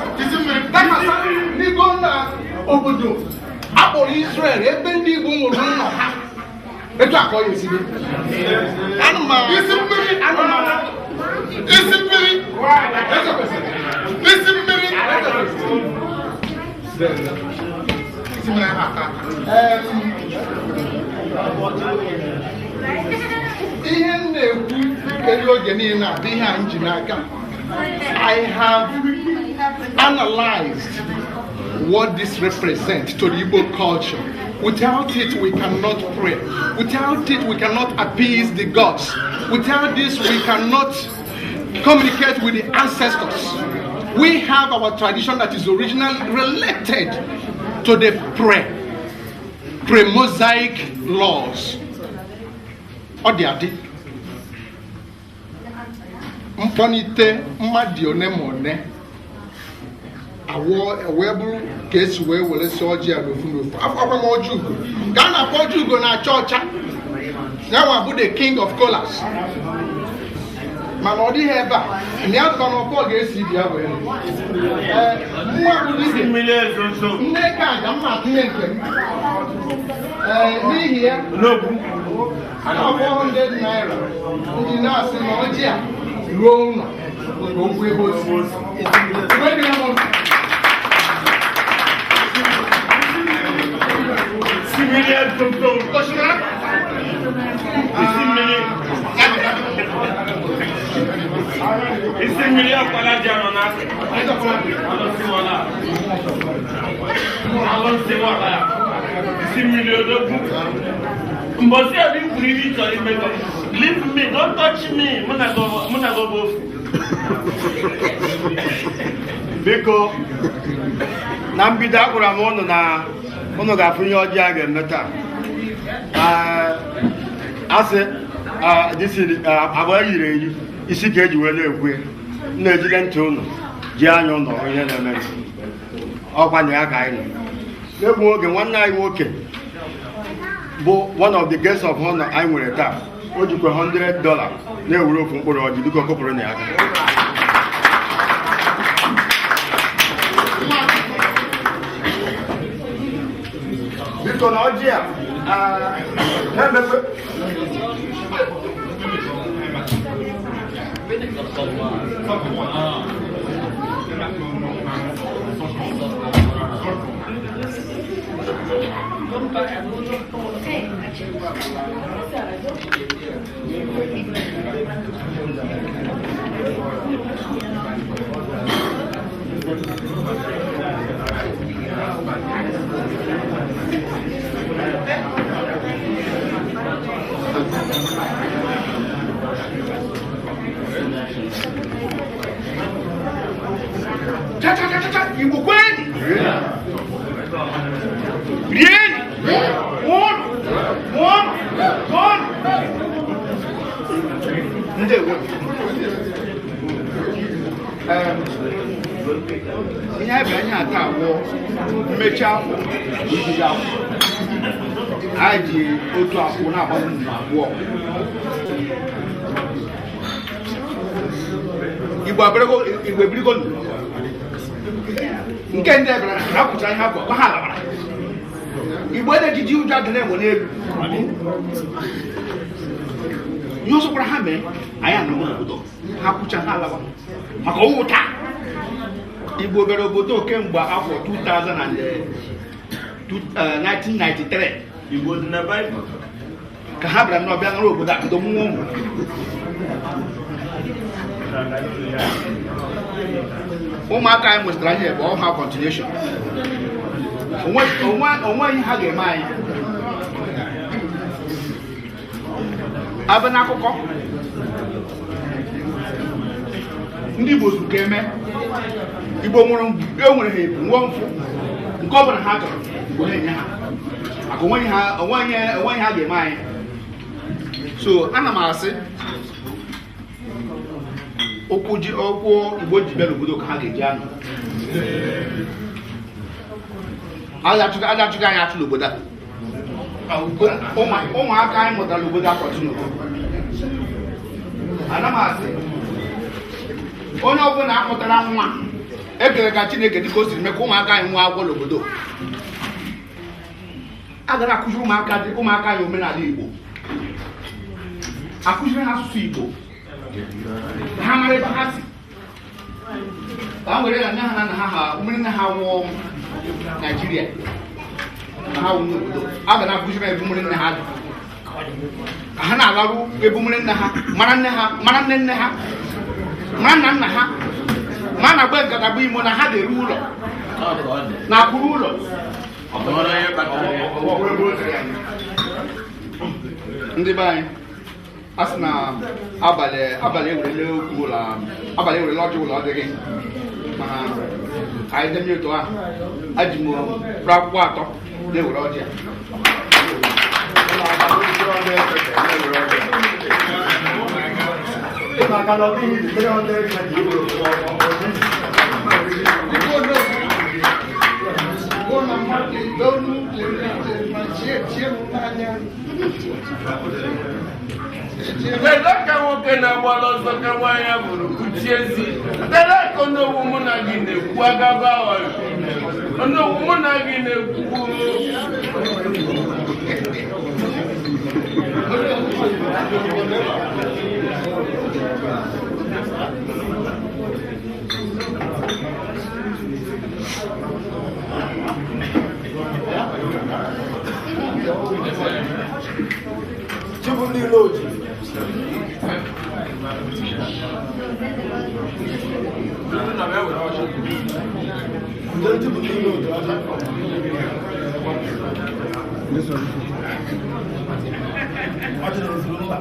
dakasa n'igo na obodo akpọrọ Israel, ebe ndị Igbo nwụrụ nna ha. Etu a ka ọ ya esi dị. Isi mmiri. Anụmanụ. Isi mmiri. Eze kwesịrị. Isi mmiri. Isi mmiri ahụ ata ata. Ihe m na-ekwu eri oge niile a bụ ihe a m ji n'aka. I have analyzed what this represents to the Igbo culture. Without it, we cannot pray. Without it, we cannot appease the gods. Without this, we cannot communicate with the ancestors. We have our tradition that is originally related to the pre-Mosaic laws. Ọ dị adị. Mkpọnite mmadụ one ma one awọ wee bụrụ ka esi wee were si ọjị ya n'ofu n'ofu. Afọkwa m ọjị ugo ka a na-akpọ ọjị ugo na-acha ọcha, ya nwa bụ the king of kolas, mana ọ dịghị ebe a na ya dụba na ọbọ ga-esi ibi ya wee. Ee, nwa bụ dibịa nne ka aja mma atụnye nke m. Ee, n'ihi ya a na-akwụ 100 naira ndị na-asị na ọjị a ruo ụlọ ka okwu ebe o si. Wee dị ya mụ. Isi mmiri akwala ji anọ n'asị. Alụsị nwala. Isi mmiri odogwu. Mbọsị ebe i kwuru ihe ị chọrọ imekọ. Leave me, don't touch me. Mụ na gị bụ ofu. Biko, na mbido agwara m ụnụ na ụnụ ga-afụ ihe ọjọọ a ga-eme taa. Asị agba eyiri eyi isi ka eji wee na-ekwu ya. M na-ejide ntị ụnụ ji anya ụnụ hụ ihe na-eme. Ọkwa na ya ka anyị nọ n'egbu oge. Nwanne anyị nwoke bụ one of the guests of honor anyị nwere taa, o jikwa $100 na-ewere ofu mkpụrụ ọjị. Biko, kụpụrụ na ya aka. Biko, na ọjị a na-emepe. Cha cha cha cha cha, Igbo kwenu, rieni, ṅụọnụ, ṅụọnụ, ṅụọnụ. Ndewo. Ihe anyị bịara ihe ata abụọ mmechi afọ ibido afọ anyị ji otu akwụ na-agba nnụnụ abụọ. Igbo abịrịgo, Igbo ebirigo nụ. Nke ndị ebere ha kwụchara ihe abụọ ha labara. Igbo na-ejiji ụjọ adị na-enwe n'elu ihe ọsọkwara ha mee anyị anọghị n'obodo ha kwụcha ha alawa maka ọnwụ taa. Igbo bịara obodo kemgbe afọ 2000 and, 1993. Igbo dị na Baịbụl. Ka ha bịara n'ọbịa nọrọ obodo a bido mụọ ụmụ. Ụmụaka anyị nwetara ihe bụ ọha continuation. Onwe ihe ha ga-eme anyị abịa n'akụkọ ndị Igbo zuru ka eme. Igbo nwụrụ, e nwere ha ebu nwụọ mfụ nke ọ bụla ha chọrọ, Igbo na-enye ha maka onweghị ha onweghị ha ga-eme anyị. So ana m asị ụkwụ ji ụkwụ Igbo ji bịa n'obodo ka ha ga-eji anọ. Achụghị anyị achụ n'obodo a. Ụmụaka anyị mụtara n'obodo a continue. Ana m asị onye ọbụla amụtara nwa ekele ka Chineke dịka o siri mee ka ụmụaka anyị nwee akwụkwọ n'obodo a gara akụziri ụmụaka dị ụmụaka anyị omenala Igbo, akụziri ha asụsụ Igbo ka ha mara ebe ha si, ka ha were na nne ha na nna ha ha mmiri nne ha nwụọ Naijiria na ha wụ n'obodo a ga na-akụziri ha ebe mmiri nne ha dị, ka ha na-alarụ ebe mmiri nne ha, mara nne ha, mara nne nne ha, mara nna nna ha, ma na gbe nkata bụ imo na ha ga-eru ụlọ na akwụrụ ụlọ. Ndị be anyị, a sị na abalị abalị ewerele okwu ụlọ, abalị ewerele ọjị ụlọ ọdịghị, mana anyị denye otu ahụ aji m mkpụrụ akwụkwọ atọ na-ewere ọjị a. Maka na ọ dịghị 300 ka iwere Kedu ka nwoke na-agbala ọsọ ka nwaanyị a bụrụ kuchie ezi? Kedu ka onowu mụ na gị na-ekwu agaba ọyụ? Onowu mụ na gị na-ekwu. Chibu ndị Iloji. Kujere Chibu ndị Iloji ọjị. Ọjị na-ezuru mba.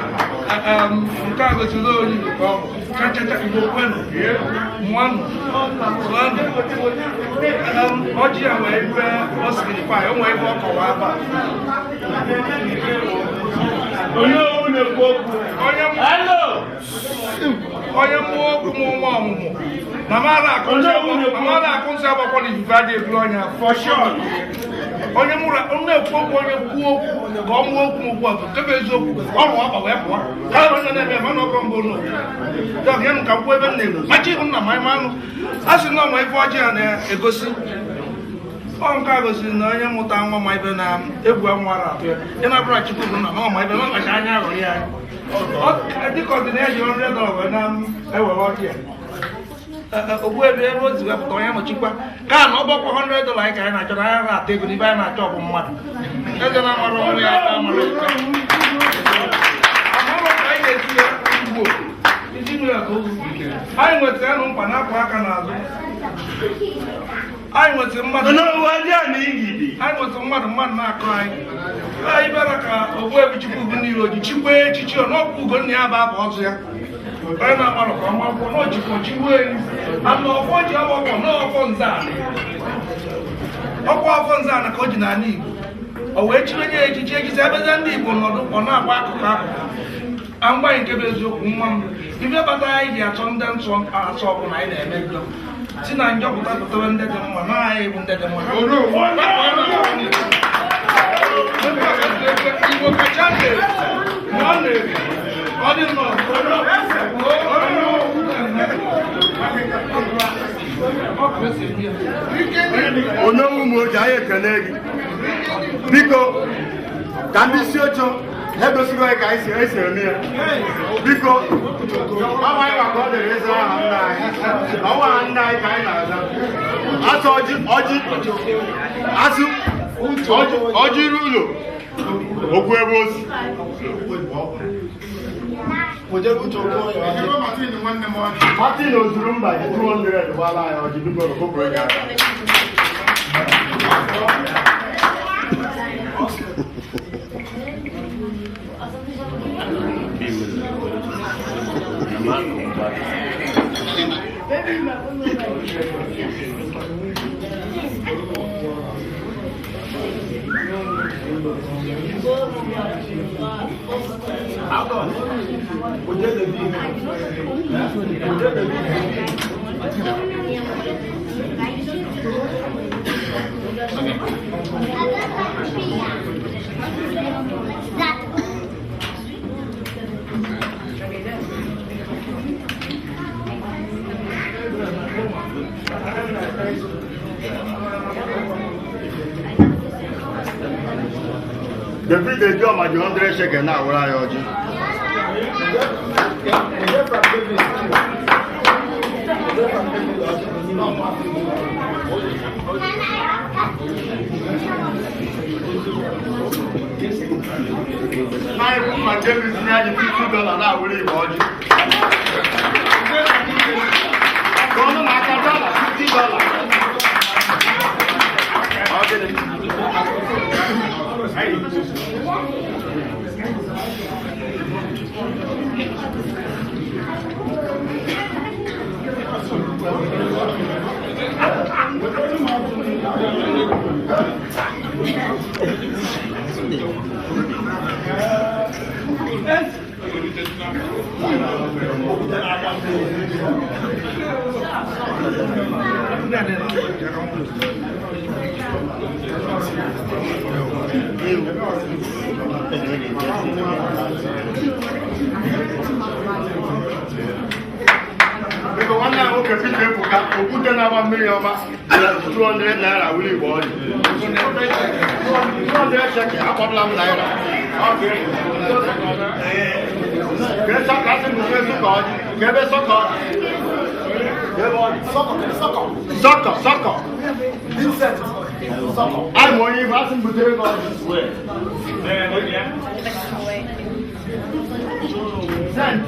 Nke a gosiri onye Igbo ka ọ bụ chachacha Igbo kwenu mụanụ sụanụ. Ọjị a nwee ebe ọ signify, o nwee ebe ọ kọwa ebe a. Onowu na-ekwu okwu. Hello! Onye mmụọ okwu m nwa ọmụmụ na mara akụ nsị agbakwala ifufe adịghị eburu ọnya for sure. Onye mụrụ na-ekwu okwu, onye kwuo okwu ka ọ mụọ okwu ugbu a bụ nke bụ eziokwu, ọrụ ọkpa wee pụọ ka onye na-eme mana ọkọ mbụ n'okwu dọk ya ka kwuo ebe m na-ekwu machi ihu nna ma anụ a sị na ọnwa ife ọjọọ a na-egosi ọ nke a gosiri na onye mụta nwa ma ibe na egwu nwara atụ ya ị na-abụra Chukwu bụ nna ma ọma ibe na ọkacha anya aghọrọ ya dịka ọdịna eji ọrụ ya dọrọ wee na-ewere ọjị ya ogbuebi ebe o si wepụta onye nọchikwa ka na ọgbakọ $100 anyị ka anyị na-achọ na anyị na-ata ego n'ibe anyị na-achọ ọ bụ mmadụ eze na-amara ọrụ ya amara amarọ ka anyị na-esi ya Igbo iji nụ ya ka ozu anyị nwetara nụ mkpa na-akwa aka n'azụ anyị nwetara mmadụ anyị nwetara mmadụ mmadụ na-akụ anyị anyị bịara ka ogbuebi Chukwu bụ ndị iro ji chikwa echichi ọ n'ọkwa ugo nna ya bụ abụ ọzọ ya onye na-amarọ ka ọma akwụkwọ n'ojikwa chigbuo elu ana ọfọ ji ọgbọgbọ n'ọfọ nzanị ọkwa ọfọ nzanị ka o ji n'ala Igbo o wee chiri nye echichi echichi ebeze ndị Igbo nọdụ ọ na-agba akụkụ akụkụ agbaghị nke bụ eziokwu nwa m ife kpatara anyị ji achọ ndị nsọ asọ ọbụla anyị na-eme njọ si na njọ pụta pụtawe ndị dị mma na anyị bụ ndị dị mma Igbo kacha na ọ na-eri ọ dị nnọọ. Onowu ụmụ oji anyị ekele gị. Biko ka ndị isi oche ha egosigo anyị ka anyị si esi eme ya. Biko ọnwa anyị maka ọ dịrị ịza aha nna anyị, ọnwa aha nna anyị ka anyị na-aza. Asụ ọjị ọjị asụ ọjị ọjị iru ụlọ okwu ebe osi. Martin ozuru mba ji 200 gbala anyị ọjị, biko kụpụrụ gị aka. David Ejioma ji 100 shekel na-awara anyị ọjị. Na-ekwu ma David nye anyị $50 na-awara Igbo ọjị. Ka ọnụ na-aka dọla $50. Ọ gịnị? Biko nwanne anyị nwoke Peter Ebuka, okwute na-agba mmiri ọma, nyere 200 naira wuli Igbo ọjị. 200 shekel, akpọbụla m naira. Ka esa ka asị m nwe sọkọ ọjị, ka ebe sọkọ ọjị. Ka ebe ọjị. Sọkọ, sọkọ. Anyị ma onye ihu, asị m butere gị ọjị. Sent.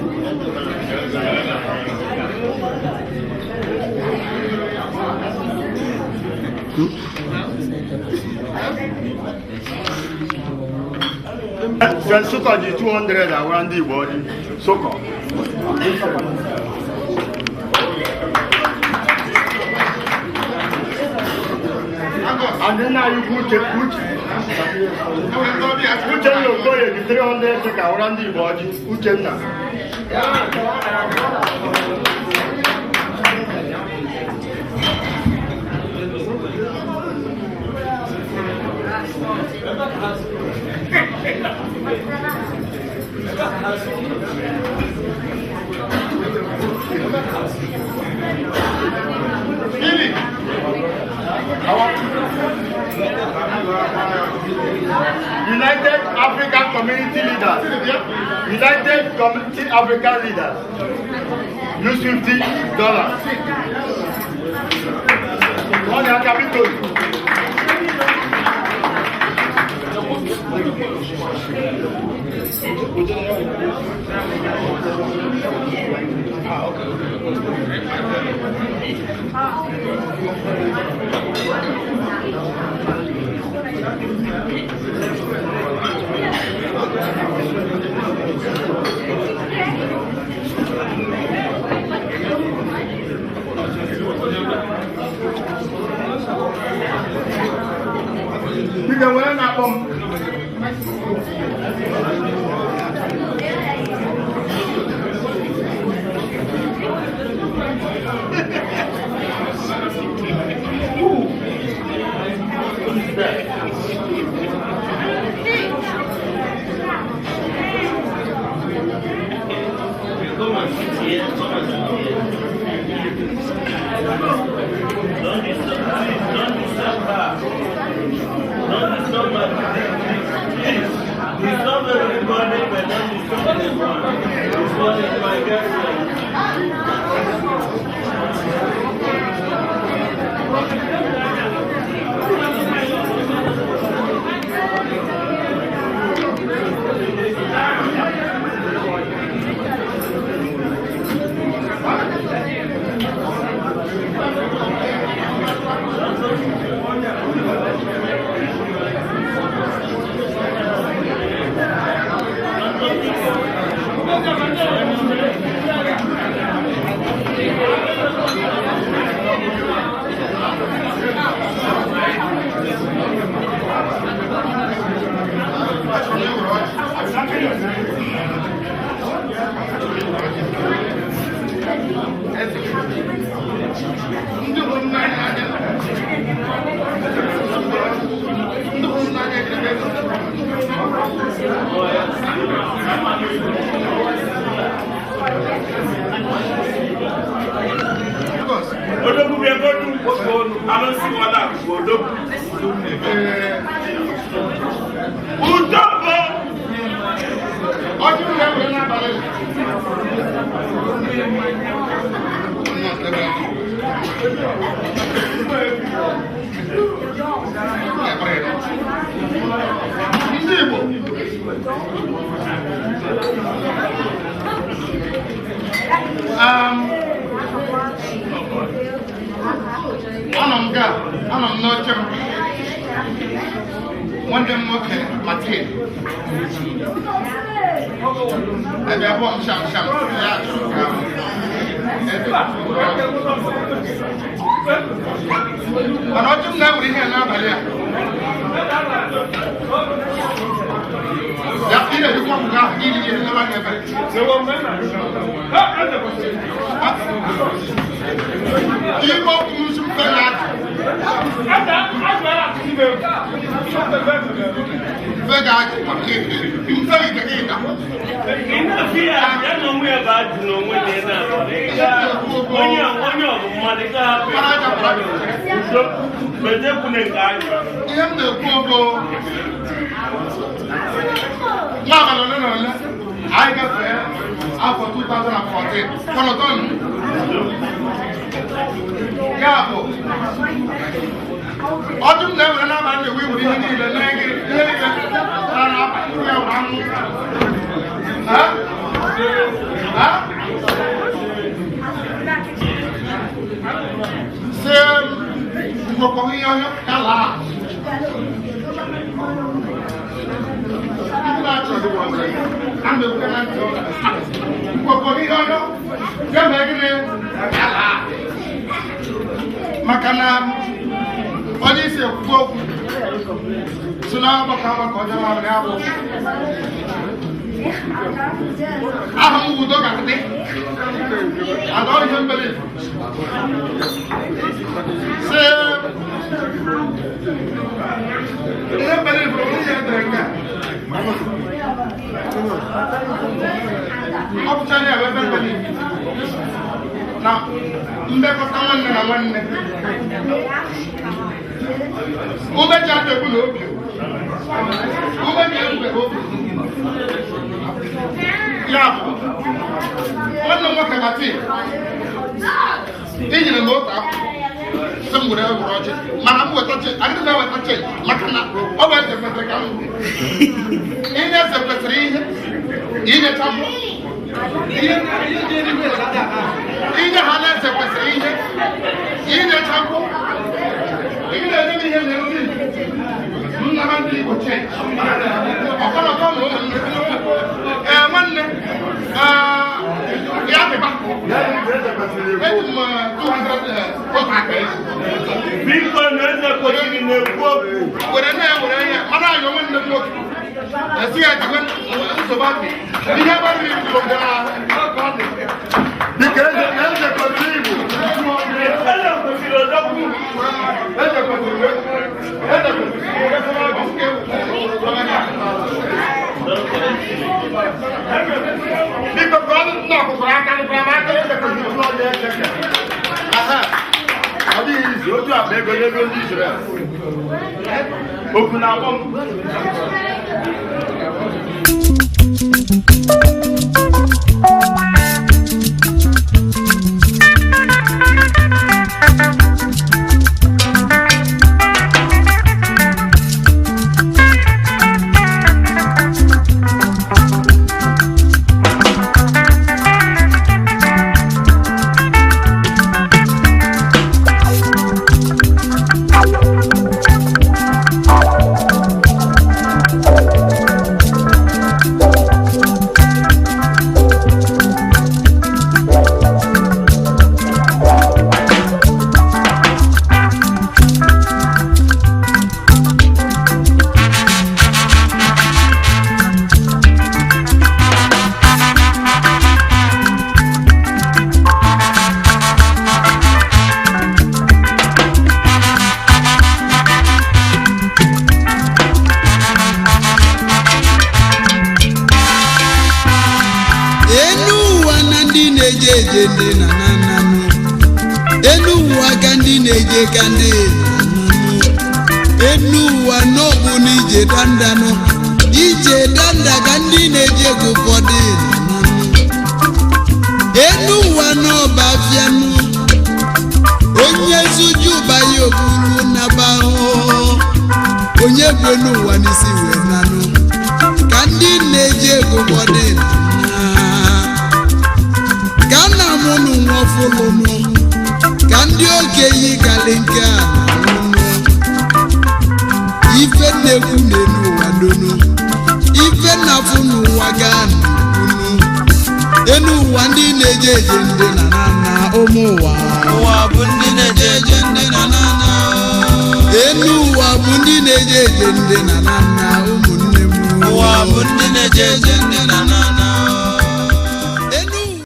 Sent Sụkọ ji 200 awara ndị Igbo ọjị. Sụkọ. And nna anyị ukwu Uche Uche. Uchenna Okoye ji 300 shekel awara ndị Igbo ọjị. Uchenna. United African Community Leaders. United Community African Leaders. Use $50. Wọ́n ní aka Victory. Biko were na-akpọ m. Disturb everybody, but don't disturb anyone. This one is my girlfriend. Ndị hụrụ m n'anya ndị hụrụ m n'anya Odogwu bịa godu alụsị nwada odogwu. Udo! Ndị Igbo, anọ m ga anọ m n'oche m. Nwanne m nwoke Martin ebe abụọ m sham sham ya chọrọ ka ebe, mana ọchụ m na-ewere ihe n'abalị a ya ị na-ejikwa m ga iri ihe n'ebe anya ebe ime okwu m si mfe na-atụ mfe ga-achị mfe gị gị ịda. Ya na onwe ya bụ ajụ na onwe dị na onye onye ọ bụ mmadụ ị ga-ahapụ ya mezekwune nke anyị. Ihe m na-ekwu bụ n'abalị ole na ole anyị gafee afọ 2014 kọnọtọn ya bụ ọjụ m na-ewere n'abalị na-ewe iwere ihe niile na ihe niile na n'abalị ya were anụ. Ha? Ha? Sị ngwọkọ ihe ọhịa ya laa. Ndị na-achọ a na-ekwe na ntị ngwọkọ ihe ọhịa ya mee gịnị ya laa, maka na onye isi ekwukwu okwu si na ọgbakọ agbakọ ọjọọ mamịrị abụ. Aha m udo ga-adị ada ihe mbele si ihe mbele ifuru ihe edere nke a ọ bụchara ya bụ ebe mbele na mmekọta nwanne na nwanne umeji adịgbu na obi umeji egbe obi ya bụ nwanne m nwoke Martin inyere m otu afọ sị m were were ọjị, mana m weta change, adịghị m eweta change, maka na ọ bụ eze kwesịrị ka m ihe eze kwesịrị ihe inyechapụ ihe inye ha na eze kwesịrị ihe inyechapụ ị na-enye m ihe na-ezi nna ha ndị Igbo change ọkọlọtọ na ụmụnne. Ee, nwanne ya dịba eji m 200 otu aka ezi. Biko, na eze kwesịrị na-ekwu okwu. Were na-ewere ihe mana ayọ nwanne m nwoke esi ya jikwe nsogbu adị ihe gbara igbo gara. Dịka eze eze kwesịrị Igbo. Eze kwesịrị odogwu. Eze kwesịrị, eze kwesịrị. Biko, ka ọ dị nna ọkụkọrọ aka nkwara m aka eze kwesịrị ụlọ ọjọọ eze ka. Aha. Ọ dịghị izu otu akpa ego n'ego ndị Israel. Okwu na-akpọ m. Enu ụwa na ndị na-eje eje ndị na na nanụ enu ụwa ka ndị na-eje ka ndị na nanụ enu ụwa n'ọbụ na ije dandanụ ije danda ka ndị na-eje ka ụfọdụ na nanụ enu ụwa n'ọba afịanụ. Onye Ọdịnala ka nna m nụ nwọfụlụnụ ka ndị okenye gali nke a na-anụnụ ife na-ekwu n'elu ụwa donu, ife na-afụ n'ụwa gaa n'unu enu ụwa. Ndị na-eje eje, ndị na na na ụmụ ụwa. Ụwa bụ ndị na-eje eje, ndị na na na. Enu ụwa bụ ndị na-eje eje, ndị na na na, ụmụnne m. Ụwa bụ ndị na-eje eje, ndị na na